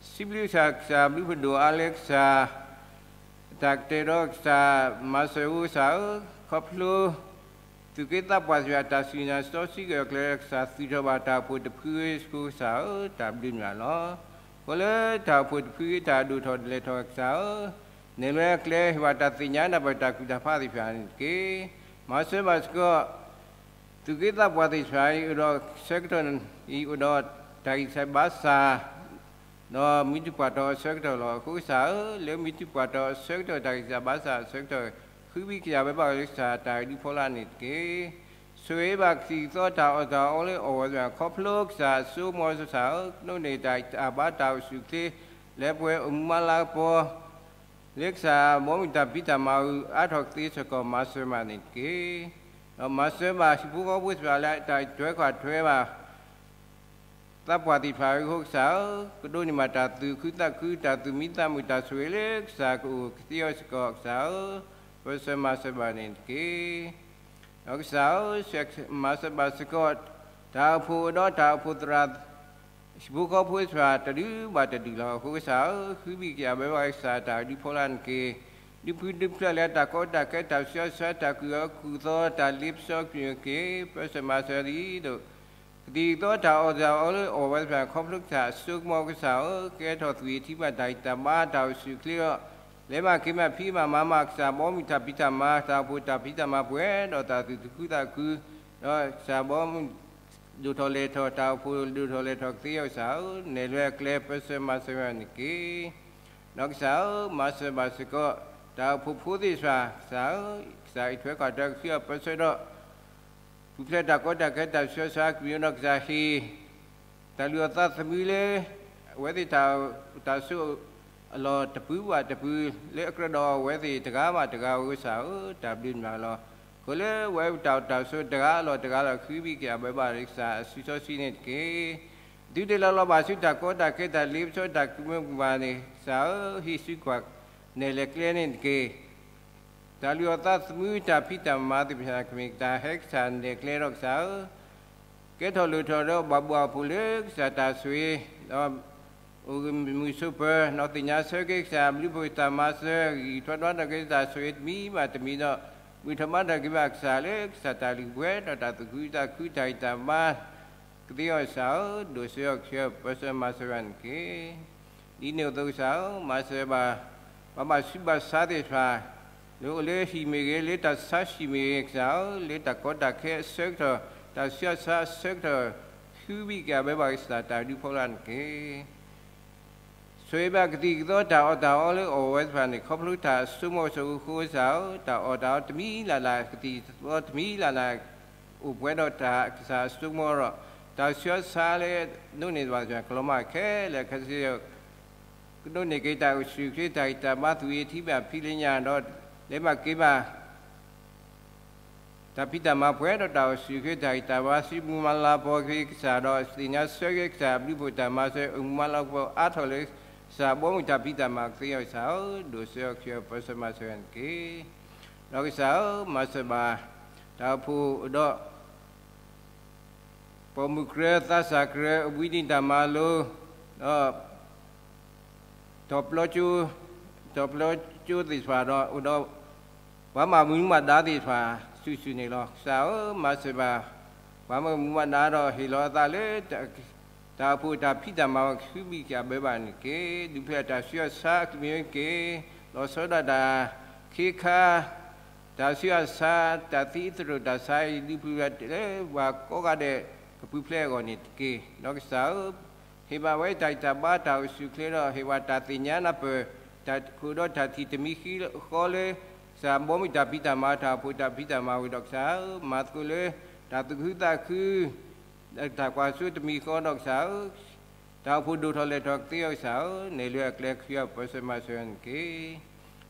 ၢ, စံးဘျုးကစၢ် ကစၢ်ဘျုးဖှိၣ်ဒိၣ်အါလၢကစၢ် တၢ်ကတဲာ်ဒီးကစၢ်မၤစၢၤအဃိကစၢ်ဧၢ, ခီဖျိ သူၣ်က့သးပှၢ်တဖၣ် တၢ်စူၢ်နာ်စီဆှံကဂၢၢ်ကျၢၤ ကစၢ်သူၣ်ထီၣ်ဘၣ်တၢ်အိၣ်ဖှိၣ်တဖုအဃိကစၢ်ဧၢ, တၢ်ဘျုးမးလီၤ. အဃိလၢတၢ်အိၣ်ဖှိၣ်တဖုအံၤ တၢ်ဒိၣ်ထီၣ်လဲၤထီၣ်ကစၢ်ဧၢ, နဲၣ်လွဲအကျဲ ဟ့ၣ်ဘၣ်တၢ်သ့ၣ်ညါနၢ်ပၢၢ်တၢ်ကူၣ်တၢ်ဖးသ့ၣ်တဖၣ်န့ၣ်တက့ၢ်. မၤစၢၤဘၣ်စ့ၢ်ကီး သူၣ်က့သးပှၢ်သ့ၣ်တဖၣ်အံၤ အိၣ်ဒီးဆၢကတီၢ်အံၤ အိၣ်ဒီးတၢ်ဂံၢ်စၢ်ဘါစၢ် ဒီးမံၤတပှၢ်တီၤအဆၢကတီၢ်လီၤ. အဃိကစၢ်ဧၢ, လၢမံၤတပှၢ်တီၤအဆၢကတီၢ် တၢ်ဂံၢ်စၢ်ဘါစၢ်အဆၢကတီၢ် ဃုဘံၣ်ကယၤဘၢဘၣ်လၢကစၢ်တၢ်အဒုးဖီလာ်န့ၣ်တက့ၢ်. ဆိၣ်ဂ့ၤဘၣ်ကသံၣ်ကသီတၢ်အီၣ်တၢ်အီလၢအီၣ်ဝဲသ့ၣ်တဖၣ် ခီဖျိကစၢ်အစိကမီၤကစၢ်ဧၢ, ကဒိးန့ၢ်တၢ်ဂံၢ်တၢ်ဘါတၢ်အိၣ်ဆူၣ်အိၣ်ချ့ လၢပှဲၤအိၣ်မူမၤလၤကပီၤ လၢကစၢ်ဘီမုၢ်တၢ်ဖံးတၢ်မၤအုၣ်အါထီၣ်ကသ့စ့ၢ်ကီး မၤစၢၤဘၣ်န့ၣ်တက့ၢ်. ဒီးမၤစၢၤဘၣ်ဟံၣ်ဖိဃီဖိသ့ၣ်တဖၣ်လၢတၢ်ထွဲကွၢ်ထွဲဘၣ် သးပှၢ်သ့ၣ်တဖၣ်အဃိကစၢ်ဧၢ, ကဒိးန့ၢ်ဘၣ်တၢ်သူၣ်ခုသးခု တၢ်သူၣ်မံသးမုာ် တၢ်ဆိၣ်ဂ့ၤလၢကစၢ်ကအိၣ်ကသ့အီၤစ့ၢ်ကီးကစၢ်ဧၢ, ပၢဆှၢမၤစၢၤဘၣ်န့ၣ်တက့ၢ်. ဒီးကစၢ်ဧၢ, မၤစၢၤဘၣ်စ့ၢ်ကီး တၢ်အိၣ်ဖှိၣ်ဒီးတၢ်အိၣ်ဖှိၣ်သရၣ် ဟံၣ်ဖိဃီဖိသ့ၣ်တဖၣ် တဒုဘၣ်တဒုလီၤ. အဃိကစၢ်ဧၢ, ဃုဘံၣ်ကယၤဘၢဘၣ်ကစၢ်တၢ်ဒုးဖီလာ်န့ၣ်တက့ၢ်. ဒုးပျုၤဒုးဖျၢၣ်လၢတၢ်ကီတၢ်ခဲ တၢ်ဆှၢဆါ တၢ်ကူၣ်အၢကူၣ်သီ တၢ်လ့ပစီကမံၤတက့ၢ်. ပၢဆှၢမၤစၢၤဒ်သိး ကသံၣ်ကသီတၢ်အီၣ်တၢ်အီလၢအီၣ်ဝဲသ့ၣ်တဖၣ် ခီဖျိကစၢ်အစိကမီၤကစၢ်ဧၢ, ကဲထီၣ်သွံၣ်ထံဘၣ်တၢ်ဂံၢ်တၢ်ဘါ တၢ်အိၣ်ဆူၣ်အိၣ်ချ့ဒီး လဲၤဘၣ်က့ၤဘၣ်ဖံးဘၣ်မၤဘၣ် ကစၢ်ဘီမုၢ်တၢ်ဖံးတၢ်မၤ တၢ်အိၣ်ဖှိၣ်တၢ်ဖံးတၢ်မၤပှဲၤဒီးတၢ်သူၣ်ခုသးခု ဒီးကစၢ်ဘီမုၢ်ဒိၣ်ထီၣ်လဲၤထီၣ် တၢ်အိၣ်ဖှိၣ်ဒိၣ်ထီၣ်လဲၤထီၣ်ကသ့အီၤကစၢ်ဧၢ, နဲၣ်လွဲအကျဲပၢဆှၢမၤစၢၤဝဲန့ၣ်တက့ၢ်. ဒီးကစၢ်ဧၢ, မၤစၢၤဘၣ်စ့ၢ်ကီး တၢ်အိၣ်ဖှိၣ်ဖိသ့ၣ်တဖၣ် ကစၢ်ဧၢ, ကစၢ်အံးထွဲကွၢ်ထွဲကသ့အီၤပၢဆှၢဒီး ပူၤဖျဲးတၢ်ကီတၢ်ခဲ တၢ်ဆှၢဆါကမံၤဒီးကစၢ်ဟ့ၣ် တၢ်လုၢ်အီၣ်သးသမူလၢ အဝဲသ့ၣ်တၢ်အိၣ်တၢ်ဆိးအလီၢ်တပူၤဘၣ်တပူၤ လၢအကြၢးဒီးအဝဲသ့ၣ်တဂၤဘၣ်တဂၤအဂီၢ်ကစၢ်ဧၢ, တၢ်ဘျုးမးလီၤ. အဃိလၢအဝဲတၢ်အိၣ်တၢ်ဆိးတဂၤအလီၢ်တဂၤလီၤ ဃုဘံၣ်ကယၤဘၢဘၣ်လၢကစၢ်အစုစီဆှံန့ၣ်တက့ၢ်. ဒုးတ့ၢ်လီၤလီၤဘၣ်ဆူတၢ်ကီတၢ်ခဲ တၢ်လ့ပစီတၢ်ကူၣ်မုၢ်ကူၣ်ဘၣ်န့ၣ် ကစၢ်ဧၢ, ဟ့ၣ်ဆူကွၢ်နဲၣ်လဲၤကျဲန့ၣ်တက့ၢ်. တၢ်လုၢ်အီၣ်သးသမူ တၢ်ဖံးတၢ်မၤသ့ၣ်တဖၣ် ကမ့ၢ်တၢ်ဟဲကစၢ်နဲၣ်ကျဲဒီးကစၢ်ဧၢ, ကဲထီၣ်လိၣ်ထီၣ်ဒီးဘၣ်ဘှီၣ်အဖှိၣ်လၢကစၢ်တၢ်ဆိၣ်ဂ့ၤ, ဒီးအိၣ်မုာ်ဆိးပၢၤ, ဒီးသ့ၣ်ညါဆၢက့ၤကစၢ်ဘျုးဖှိၣ်တၢ်မၤစၢၤ, ဂံၢ်ထွဲဒီးက့ၤတၢ်ဆိၣ်ဂ့ၤတမံၤဘၣ်တမံၤဒီး မုၢ်ထီၣ်ဘါထီၣ်က့ၤဘၣ်ကစၢ်လၢကစၢ်တၢ်လုၢ်ပှဲၤဒီးတၢ်သူၣ်ခုသးခုတၢ်ဂံၢ်တၢ်ဘါ ကသ့အီၤကစၢ်ဧၢ, ဒိၣ်စိအီၤကစၢ်ဧၢ, ပၢဆှၢမၤစၢၤဝဲန့ၣ်တက့ၢ်. ဒ်န့ၣ်အသိးကစၢ်ဧၢ, မၤစၢၤဘၣ် ပှၤဘၣ်ဆူးဘၣ်ဆါသ့ၣ်တဖၣ်, လၢအိၣ်လၢဟံၣ်မ့ၢ်ဂ့ၤ, လၢတၢ်ဆါဟံၣ်မ့ၢ်ဂ့ၤကစၢ်ဧၢ, လၢတၢ်ကီတၢ်ခဲအဆၢကတီၢ်, တၢ်ဆှၢဆါအဆၢကတီၢ်, ဃုဘံၣ်ကယၤဘၢဘၣ်ကစၢ်တၢ်ဒုးဖီလာ်န့ၣ်တက့ၢ်. ဆိၣ်ဂ့ၤဘၣ်ကသံၣ်ကသီတၢ်အီၣ်တၢ်အီလၢအီၣ်ဝဲသ့ၣ်တဖၣ်န့ၣ် ခီဖျိတၢ်စိကမီၤစိၤဃိကစၢ်ဧၢ, တၢ်အီၣ်တၢ်အီတမံၤလၢ်လၢ်, ကသံၣ်ကသီတမံၤလၢ်လၢ်, အိၣ်ပှဲၤဒီးတၢ်ကစၢ်အစိကမီၤဒီး တၢ်ဆှၢဆါလၢဒိးန့ၢ်ဘၣ်စ့ၢ်ကီး ကလီၤမၢ်ခဲလၢာ်ခဲဆ့ ကဒိးန့ၢ်က့ၤတၢ်အိၣ်ဆူၣ်အိၣ်ချ့ တၢ်ဂံၢ်တၢ်ဘါ သူၣ်ဂ့ၤထံဘၣ်ဖံးလၢညါဒီး လဲၤဘၣ်က့ၤဘၣ် တၢ်ဖံးတၢ်မၤပှဲၤဒီးတၢ်အိၣ်ဆူၣ်အိၣ်ချ့ တၢ်ဂံၢ်တၢ်ဘါ စံးမုၢ်မၤလၤကပီၤက့ၤကစၢ်ဒီး သ့ၣ်ညါဆၢက့ၤကစၢ် ဘျုးဖှိၣ်တၢ်မၤစၢၤ အိၣ်မူမၤလၤကပီၤအါထီၣ်လၢ ကစၢ်ဘီမုၢ်တၢ်ဖံးတၢ်မၤကသ့အီၤကစၢ်ဧၢ, ဒိၣ်စိအီၤကစၢ်ဧၢ, ပၢဆှၢမၤစၢၤဝဲန့ၣ်တက့ၢ်. ဒီးကစၢ်ဧၢ, မၤစၢၤဘၣ် တၢ်အိၣ်ဖှိၣ်ဒီး ပိာ်မုၣ်ကရၢ သးစၢ်ကရၢ အဝံနံၤတၢ်မၤလိ ဒီး တီၢ်ပျီကၠိ, တီၢ်ပျီကၠိသ့ၣ်တဖၣ်ဒီး အိၣ်ဒီး ပှၤမၤမူမၤဒါသ့ၣ်တဖၣ် စုာ်စုာ်န့ၣ်လီၤ. ကစၢ်ဧၢ, မၤစၢၤဘၣ် ပှၤမုၢ်မူမၤဒါဒီးဟ့ၣ်လီၤအသးလၢ တၢ်အိၣ်ဖှိၣ်တၢ်ဖံးတၢ်မၤဝဲ ဃုဘံၣ်ကဘၢဘၣ်န့ၣ်တက့ၢ်. ဒုးဖျဲးတၢ်ဆူးအဆါအကမံၤတက့ၢ်. လီၤဆီဒၣ်တၢ်ခ့ခါ တၢ်ဆူးအဆါ တၢ်သံသရိာ်တၢ်ဆါအံၤ ဒုးဖျဲးလၢပှၤကိးဂၤဒဲး ကပူၤဖျဲးအဂီၢ်န့ၣ်တက့ၢ်. ဒီးကစၢ်ဧၢ, ဟ့ၣ်ဘၣ်ဝဲတၢ်ဂံၢ်တၢ်ဘါတၢ်အိၣ်ဆူၣ်အိၣ်ချ့ဒီး ဟ့ၣ်ဝဲတၢ်သ့ၣ်ညါနၢ်ပၢၢ် တၢ်အိၣ်ဒီးတၢ်ထံၣ်တမံၤဃီလၢ ကစၢ်ဘီမုၢ်တၢ်ဖံးတၢ်မၤ တၢ်အိၣ်ဖှိၣ်တၢ်ဖံးတၢ်မၤဝံၤဒီးကစၢ်ဧၢ, မၤသကိးလၢ တၢ်သူၣ်ခုသးခု တၢ်ကွၢ်စိတမံၤဃီဒီးကစၢ်ဧၢ, တၢ်အိၣ်ဖှိၣ်ဒိၣ်ထီၣ်လဲၤထီၣ်ကသ့အီၤကစၢ်ဧၢ, နဲၣ်လၢအကျဲခံအပၢဆၢမၤစၢၤန့ၣ်တက့ၢ်.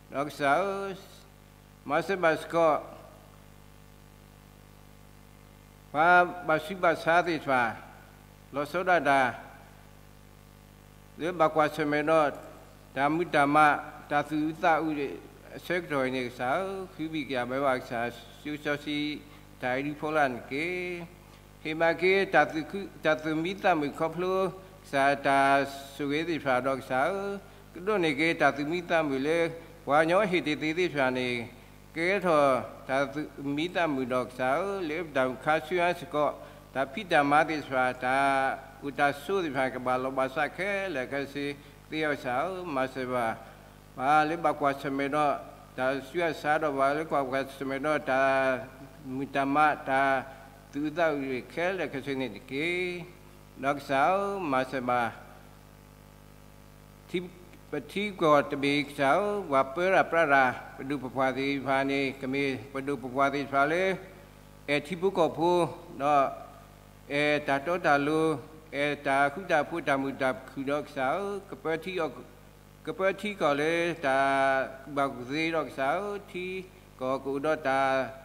ဒီးကစၢ်ဧၢ, မၤစၢၤဘၣ်စ့ၢ်ကီး ပှၤဘၣ်ဆူးဘၣ်ဆါသ့ၣ်တဖၣ် လီၤဆီဒၣ်တၢ် လၢဘၣ်ကွၢ်ဆၢၣ်မဲာ်ဒီး တၢ်မုၢ်တၢ်မး တၢ်သူၣ်အုးသးအုးအဆၢကတီၢ်အံၤန့ၣ်ကစၢ်ဧၢ, ဃုဘံၣ်ကဘၢဘၣ်ကစၢ် စီစီဆှံ တၢ်အံၤဒုးဖီလာ်န့ၣ်တက့ၢ်. ဟ့ၣ်ဘၣ်က့ၤ တၢ်သူၣ်မံသးမုာ်ခီဖျိ ကစၢ်တၢ်ဆိၣ်ဂ့ၤသ့ၣ်တဖၣ်ဒီးကစၢ်ဧၢ, ကဒိးန့ၢ်က့ၤတၢ်သူၣ်မံသးမုာ်လၢ ပှၤကညီဟ့ၣ်တ့ၢ်သ့ၣ်တဖၣ်န့ၣ် ကဲထီၣ်တၢ်သူၣ်မံသးမုာ်ဒီးကစၢ်ဧၢ, လၢပတၢ်မုၢ်ခါဆူညါစ့ၢ်ကီး တၢ်ဖံးတၢ်မၤသ့ၣ်တဖၣ် တၢ်အိၣ်တၢ်ဆိးသ့ၣ်တဖၣ် ကဘၣ်လီၤဘၣ်စးခဲလၢာ်ခဲဆ့သ့အီၤကစၢ်ဧၢ, မၤစၢၤဘၣ် ပှၤလၢဘၣ်ကွၢ်ဆၢၣ်မဲာ်ဒီး တၢ်ဆူးအဆါဒီး ပှၤလၢကွၢ်ကွၢ်ဆၢၣ်မဲာ်ဒီး တၢ်မုၢ်တၢ်မး တၢ်သူၣ်အုးသးအုးခဲလၢာ်ခဲဆ့န့ၣ်တက့ၢ်. ဒီးကစၢ်ဧၢ, မၤစၢၤဘၣ် ပထံကီၢ်တဘ့ၣ်ကစၢ်ဧၢ, ပှၤပၢတၢ်ပြးတၢ် ပဒိၣ်ပပှၢ်သ့ၣ်တဖၣ်န့ၣ် ကမ့ၢ်ပဒိၣ်ပပှၢ်သ့ၣ်တဖၣ်လၢ အဲၣ်ထံဖိကီၢ်ဖိ ဒီး အဲၣ်တၢ်တီတၢ်လိၤ, အဲၣ်တၢ်ဃူတၢ်ဖိးတၢ်မုာ်တၢ်ခုၣ်ဒီးကစၢ်ဧၢ, ကပၢထံကီၢ်လၢတၢ်ကူၣ်ဘၣ်ကူၣ်သ့ဒီးကစၢ်ဧၢ, ထံကီၢ်ကအိၣ်ဒီးတၢ် မုာ်တၢ်ခုၣ် ထံဖိကီၢ်ဖိသ့ၣ်တဖၣ်ကအိၣ်ဒီး တၢ်ဘီၣ်တၢ်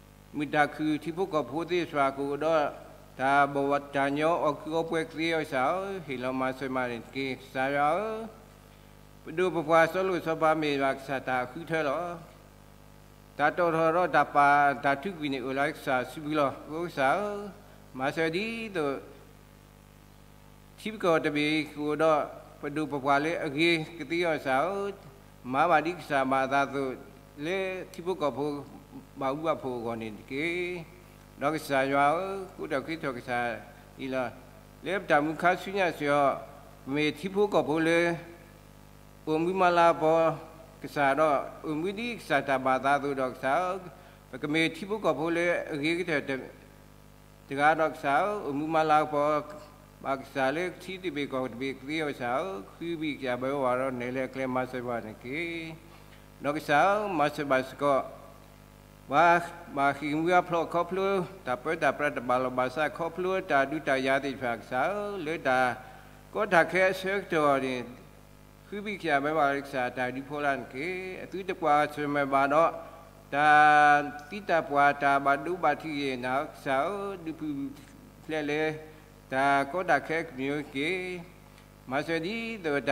ညီအီၣ်ကုၢ်အီပှဲၤကသ့အီၤကစၢ်ဧၢ, ဟ့ၣ်လီၤမၤစၢၤမၤန့ၣ်တက့ၢ်. ကစၢ်ယွၤဧၢ, ပဒိၣ်ပပှၢ်စီၤလိၣ်စီၤပၤမ့ၢ်ဘၣ်ကစၢ်တၢ်ဃုထၢလီၤ. တၢ်တီၣ်ထီၣ်ဒီးတၢ်ပာ်တၢ်ထုးကွံာ်န့ၣ်အိၣ်လၢကစၢ်စုပူၤလီၤ. အဃိကစၢ်ဧၢ, မၤစၢၤဒ်သိး ထံဖိကီၢ်ဖိတဘ့ၣ်ကအိၣ်ဒီး ပဒိၣ်ပပှၢ်လၢအဂ့ၤကသ့အီၤကစၢ်ဧၢ, မၤဘၣ်ဒ်ကစၢ်ဘၣ်အသးအသိး လၢထံဖိကီၢ်ဖိဘၣ်အူဘၣ်ဖှိၣ်အဂီၢ်န့ၣ်တက့ၢ်. ဒီးကစၢ်ယွၤဧၢ, ကိးထီၣ်ခ့ထီၣ်ကစၢ်အံၤလီၤ. လၢပတၢ်မုၢ်ခါဆူညါစ့ၢ်ကီး ပမ့ၢ်ထံဖိကီၢ်ဖိလၢ အိၣ်မူမၤလၤကပီၤကစၢ်ဒီး အိၣ်မူဒ်ကစၢ်တၢ်ဘၣ်သးအသိးဒီးကစၢ်ဧၢ, ပကမ့ၢ်ထံဖိကီၢ်ဖိလၢအဂ့ၤကတၢၢ် တဂၤဒီးကစၢ်ဧၢ, အိၣ်မူမၤလၤကပီၤ ဘၣ်ကစၢ်လၢထံတဘ့ၣ်ကီၢ်တဘ့ၣ်ကသ့အီၤကစၢ်ဧၢ, ဃုဘံၣ်ကဘၢဝဲဒီးနဲၣ်လၢအကျဲမၤစၢၤဘၣ်န့ၣ်တက့ၢ်. ဒီးကစၢ်ဧၢ, မၤစၢၤဘၣ်စ့ၢ်ကီး ပှၤဘၣ်ဟ့ၣ်မူအဖျိးခီဖျိ တၢ်ပၢတၢ်ပြးတၢ်ဘၣ်လီၤဘၣ်စးခီဖျိ တၢ်ဒုးတၢ်ယၤသ့ၣ်တဖၣ်ကစၢ်ဧၢ, လၢတၢ်ကီတၢ်ခဲအဆၢကတီၢ်န့ၣ် ဃုဘံၣ်ကဘၢဘၣ်လၢကစၢ်တၢ်ဒုးဖီလာ်န့ၣ်တက့ၢ်. အသုတကွၢ်ဆၢၣ်မဲာ်ဘၣ်ဒီး တၢ်သံတၢ်ပှၢ်တၢ်ဘၣ်ဒိဘၣ်ထံးဂ့ၤန့ၣ် ကစၢ်ဧၢ, ဒုးပူၤဖျဲးလၢ တၢ်ကီတၢ်ခဲကမံၤတက့ၢ်. မၤစၢၤဒ်သိးတၢ်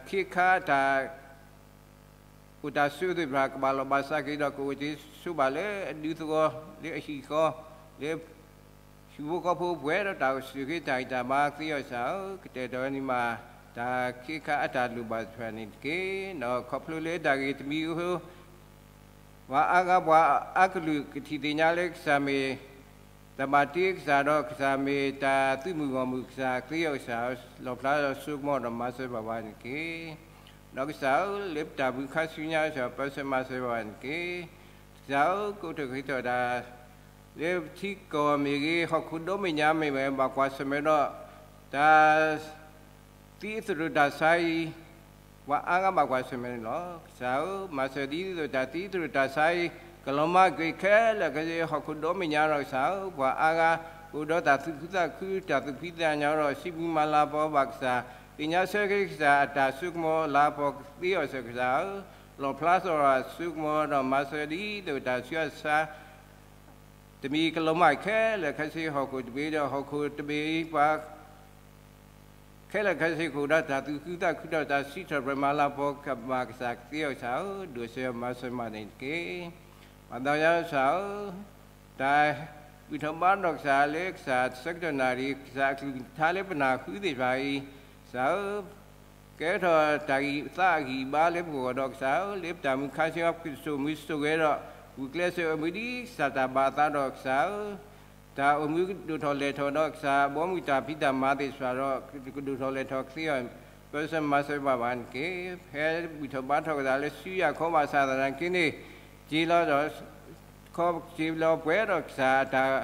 ခ့ခါတၢ် အိၣ်တၢ်ဆိးသ့ၣ်တဖၣ် ကဘၣ်လီၤဘၣ်စးက့ၤဒီး ကအိၣ်တ့ၢ်ဆိးဘၣ်လၢအဒူသဝီ လၢအဟံၣ်ဃီ လၢ ဟံၣ်ဖိဃီဖိပှဲၤဒီးတၢ်အိၣ်ဆူၣ်အိၣ်ချ့တၢ်ဂံၢ်တၢ်ဘါသ့အီၤကစၢ်ဧၢ, ကတဲာ်ကတီၤန့ၢ်ဘၣ် တၢ်ခ့ခါအတၢ်လိၣ်ဘၣ်သ့ၣ်တဖၣ်န့ၣ်တက့ၢ်. ဒီးခီဖျိလၢတၢ်ဂ့ၢ်တမံၤအဃိ ပှၤအါဂၤပှၤအါကလုာ်ကထံၣ်သ့ၣ်ညါလၢကစၢ်မ့ၢ် တၢ်ဘၣ်တ့ကစၢ်ဒီးကစၢ်မ့ၢ်တၢ်သုးမုၢ်ဂီၢ်မုၢ်ကစၢ်သ့အီၤကစၢ်ဧၢ, လီၣ်ဖျါဒီးဆိကမိၣ်ဒီးမၤစၢၤဘၣ်ပှၤန့ၣ်တက့ၢ်. ဒီးကစၢ်ဧၢ, လၢပတၢ်မုၢ်ခါဆူညါကစၢ် ပၢဆှၢမၤစၢၤဘၣ်ပှၤန့ၣ်တက့ၢ်. ကစၢ်ဧၢ, ကိးထီၣ်ခ့ထီၣ်တၢ် လၢပထံကီၢ်မ့ၢ်ဂ့ၤ ဟီၣ်ခိၣ်ဒီဘ့ၣ်ညါမ့ၢ်ဂ့ၤ ဘၣ်ကွၢ်ဆၢၣ်မဲာ်ဒီး တၢ် သံသရိာ်တၢ်ဆါအံၤ ပှၤအါဂၤဘၣ်ကွၢ်ဆၢၣ်မဲာ်န့ၣ်လီၤ. ကစၢ်ဧၢ, မၤစၢၤဒ်သိးတၢ်သံသရိာ်တၢ်ဆါအံၤ ကလီၤမၢ်ကွံာ်ခဲလၢာ်ခဲဆ့ ဟီၣ်ခိၣ်ဒီဘ့ၣ်ညါဒီးကစၢ်ဧၢ, ပှၤအါဂၤ ကအိၣ်ဒီးတၢ်သူၣ်ခုသးခု တၢ်သူၣ်ဖှံသးညီဒီး စံးဘျုးမၤလၤကပီၤဘၣ်ကစၢ်, သ့ၣ်ညါဆၢက့ၤကစၢ်အတၢ်ဆိကမိၣ်လၤကပီၤသ့အီၤကစၢ်ဧၢ, လီၣ်ဖျါစ့ၢ်ကီးဆိကမိၣ်ဒီးမၤစၢၤဒ်သိးတၢ်ဆူးတၢ်ဆါ တမံၤကလီၤမၢ်ခဲလၢာ်ခဲဆ့ဟီၣ်ခိၣ်တဘ့ၣ်ဒီး ဟီၣ်ခိၣ်တဘ့ၣ်အံၤပှၤ ခဲလၢာ်ခဲဆ့ကအိၣ်ဒီးတၢ်သူၣ်ခုသးခုဒီးတၢ်စံးထီၣ်ပတြၢၤမၤလၤကပီၤကဘၣ်ကစၢ်ကသ့အီၤကစၢ်ဧၢ, ဒိၣ်ဆၢမၤစၢၤမၤန့ၣ်တက့ၢ်. ပၢ်သးယၤကစၢ်ဧၢ, တၢ်ဘူၣ်ထီၣ်ဘါထီၣ်ကစၢ်လၢကစၢ်ဆၢကတီၢ်နၣ်ရံၣ် ကစၢ်အကလုၢ်ကထါလၢပနၢ်ဟူသ့ၣ်တဖၣ်အံၤ, ကစၢ်ဧၢ ကဲထီၣ်တၢ်ဂံၢ်သးအဂံၢ်ဘါလၢပဂီၢ်ဒီးကစၢ်ဧၢ, လၢပတၢ်မုၢ်ခါဆူညါ ပကစိာ်မုာ်စိာ်ဂဲၤဒီး ဂုာ်ကျဲးစၢးအမုာ်ဒ်ကစၢ်တၢ်ဘၣ်အသးဒီးကစၢ်ဧၢ, တၢ်အိၣ်မူကဒိၣ်ထီၣ်လဲၤထီၣ်ဒီး ကစၢ်ဘီမုၢ်တၢ်ဖံးတၢ်မၤသ့ၣ်တဖၣ်ဒီး ကဒိၣ်ထီၣ်လဲၤထီၣ်ကသ့အီၤ ပစၢမၤစၢၤဘၣ်ဘၣ်န့ၣ်တက့ၢ်. ဖဲဘူၣ်ထီၣ်ဘါထီၣ်ကသးလၢဆူယၤခီဘၣ်ဆၣ်သနာ်က့န့ၣ် က့ၤလီၤဒီး ခီက့ၤလီၤပှဲၤဒီးကစၢ်အတၢ်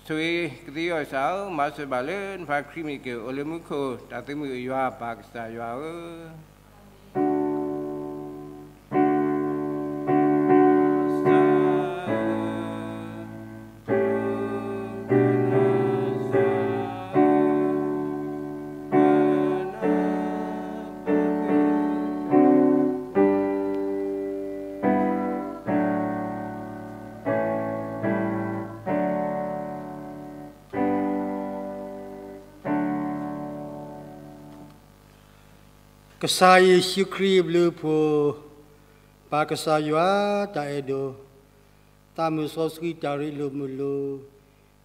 ဆိၣ်ဂ့ၤကသ့အီၤကစၢ်ဧၢ, မၤစၢၤဘၣ်လၢနဖါခရံာ်မ့ၢ်က့ၤ အိၣ်လၢမူခိၣ် တၢ်သုးမုၢ်ယွၤပၢ်ကစၢ်ယွၤဧၢ. ကစၢ်ယ့ၣ်ၡူးခရံာ်အဘျုးအဖှိၣ်, ပၢ်ကစၢ်ယွၤတၢ်အဲၣ်ဒိၣ်, သးမုၢ်စီဆှံတၢ်ရ့လိာ်မုာ်လိာ်,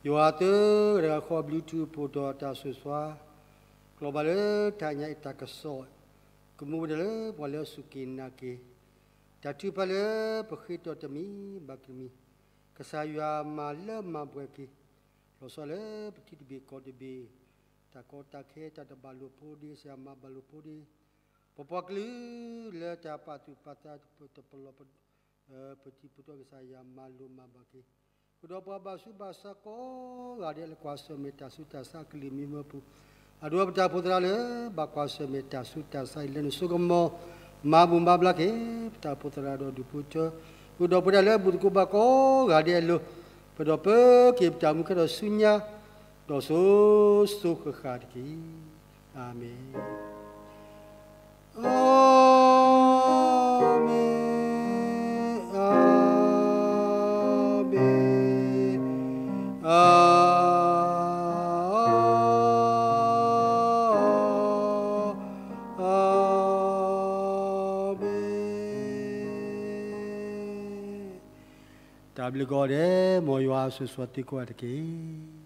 ယွၤသၢဂၤတဂၤဃီအဘျုးထူအဖှိၣ်ဒီးတၢ်ဆိၣ်စွါ, ကျီၣ်ဘၣ်လၢတၢ်ညါအံၤတၢ်ကစီၣ်, ကမူဝဲဒၣ်လၢပှၤလၢအစူၢ်က့ၤနာ်က့ၤ, တၢ်ထုကဖၣ်လၢပဃ့ထီၣ်တမံၤဘၣ်တမံၤ, ကစၢ်ယွၤမၤလၢမၤပှဲၤက့ၤ, လီၤဆီလၢပထံတဘ့ၣ်ကီၢ်တဘ့ၣ်, တၢ်ကီတၢ်ခဲတၢ်တဘၣ်လိာ်ဖိဒ့ ကစၢ်ယွၤမၤဘၣ်လိာ်ဖိဒ့, ပပှၤကလုာ်လၢတၢ်ပာ်သူၣ်ပာ်သးတပလီၢ် ပထံပကီၢ် ကစၢ်ယွၤမၤလိာ်မၤဘၣ်က့ၤ, ဃုာ်ဒီးပှၤဘၣ်ဆူးဘၣ်ဆါကိးဂၤဒဲးလၢကွၢ်ဆၢၣ်မဲာ်တၢ်ဆူးတၢ်ဆါကလုာ်မံမီၢ်ပူၤ, အဒိပတၢ်အိၣ်ဖှိၣ်သရၣ်လၢ ဘၣ်ကွၢ်ဆၢၣ်မဲာ်တၢ်ဆူးတၢ်ဆါအံၤလၢနစိကမီၤ, မၤဘူၣ်မၤဘျါက့ၤ ပတၢ်အိၣ်ဖှိၣ်သရၣ်ဒီးဒူၣ်ဖိထၢ, ဃုာ်ဒီးပဝဲဒၣ်လၢဘူၣ်သကိးဘါကိးဂၤဒဲးအလိၤ, ပဒီးပၢက့ၤပတၢ်အိၣ်မူခဲဒီးဆူညါ ဒီးစိၤစိၤဃၣ်ဃၣ်တက့ၢ်. အၤမ့ၣ်. အၤမ့ၣ်, အၤမ့ၣ်, အၤမ့ၣ်. တၢ်ဘျုးကိးဂၤဒဲး, မ်ယွၤဆိၣ်ဂ့ၤသုကိးဂၤဒဲးတက့ၢ်.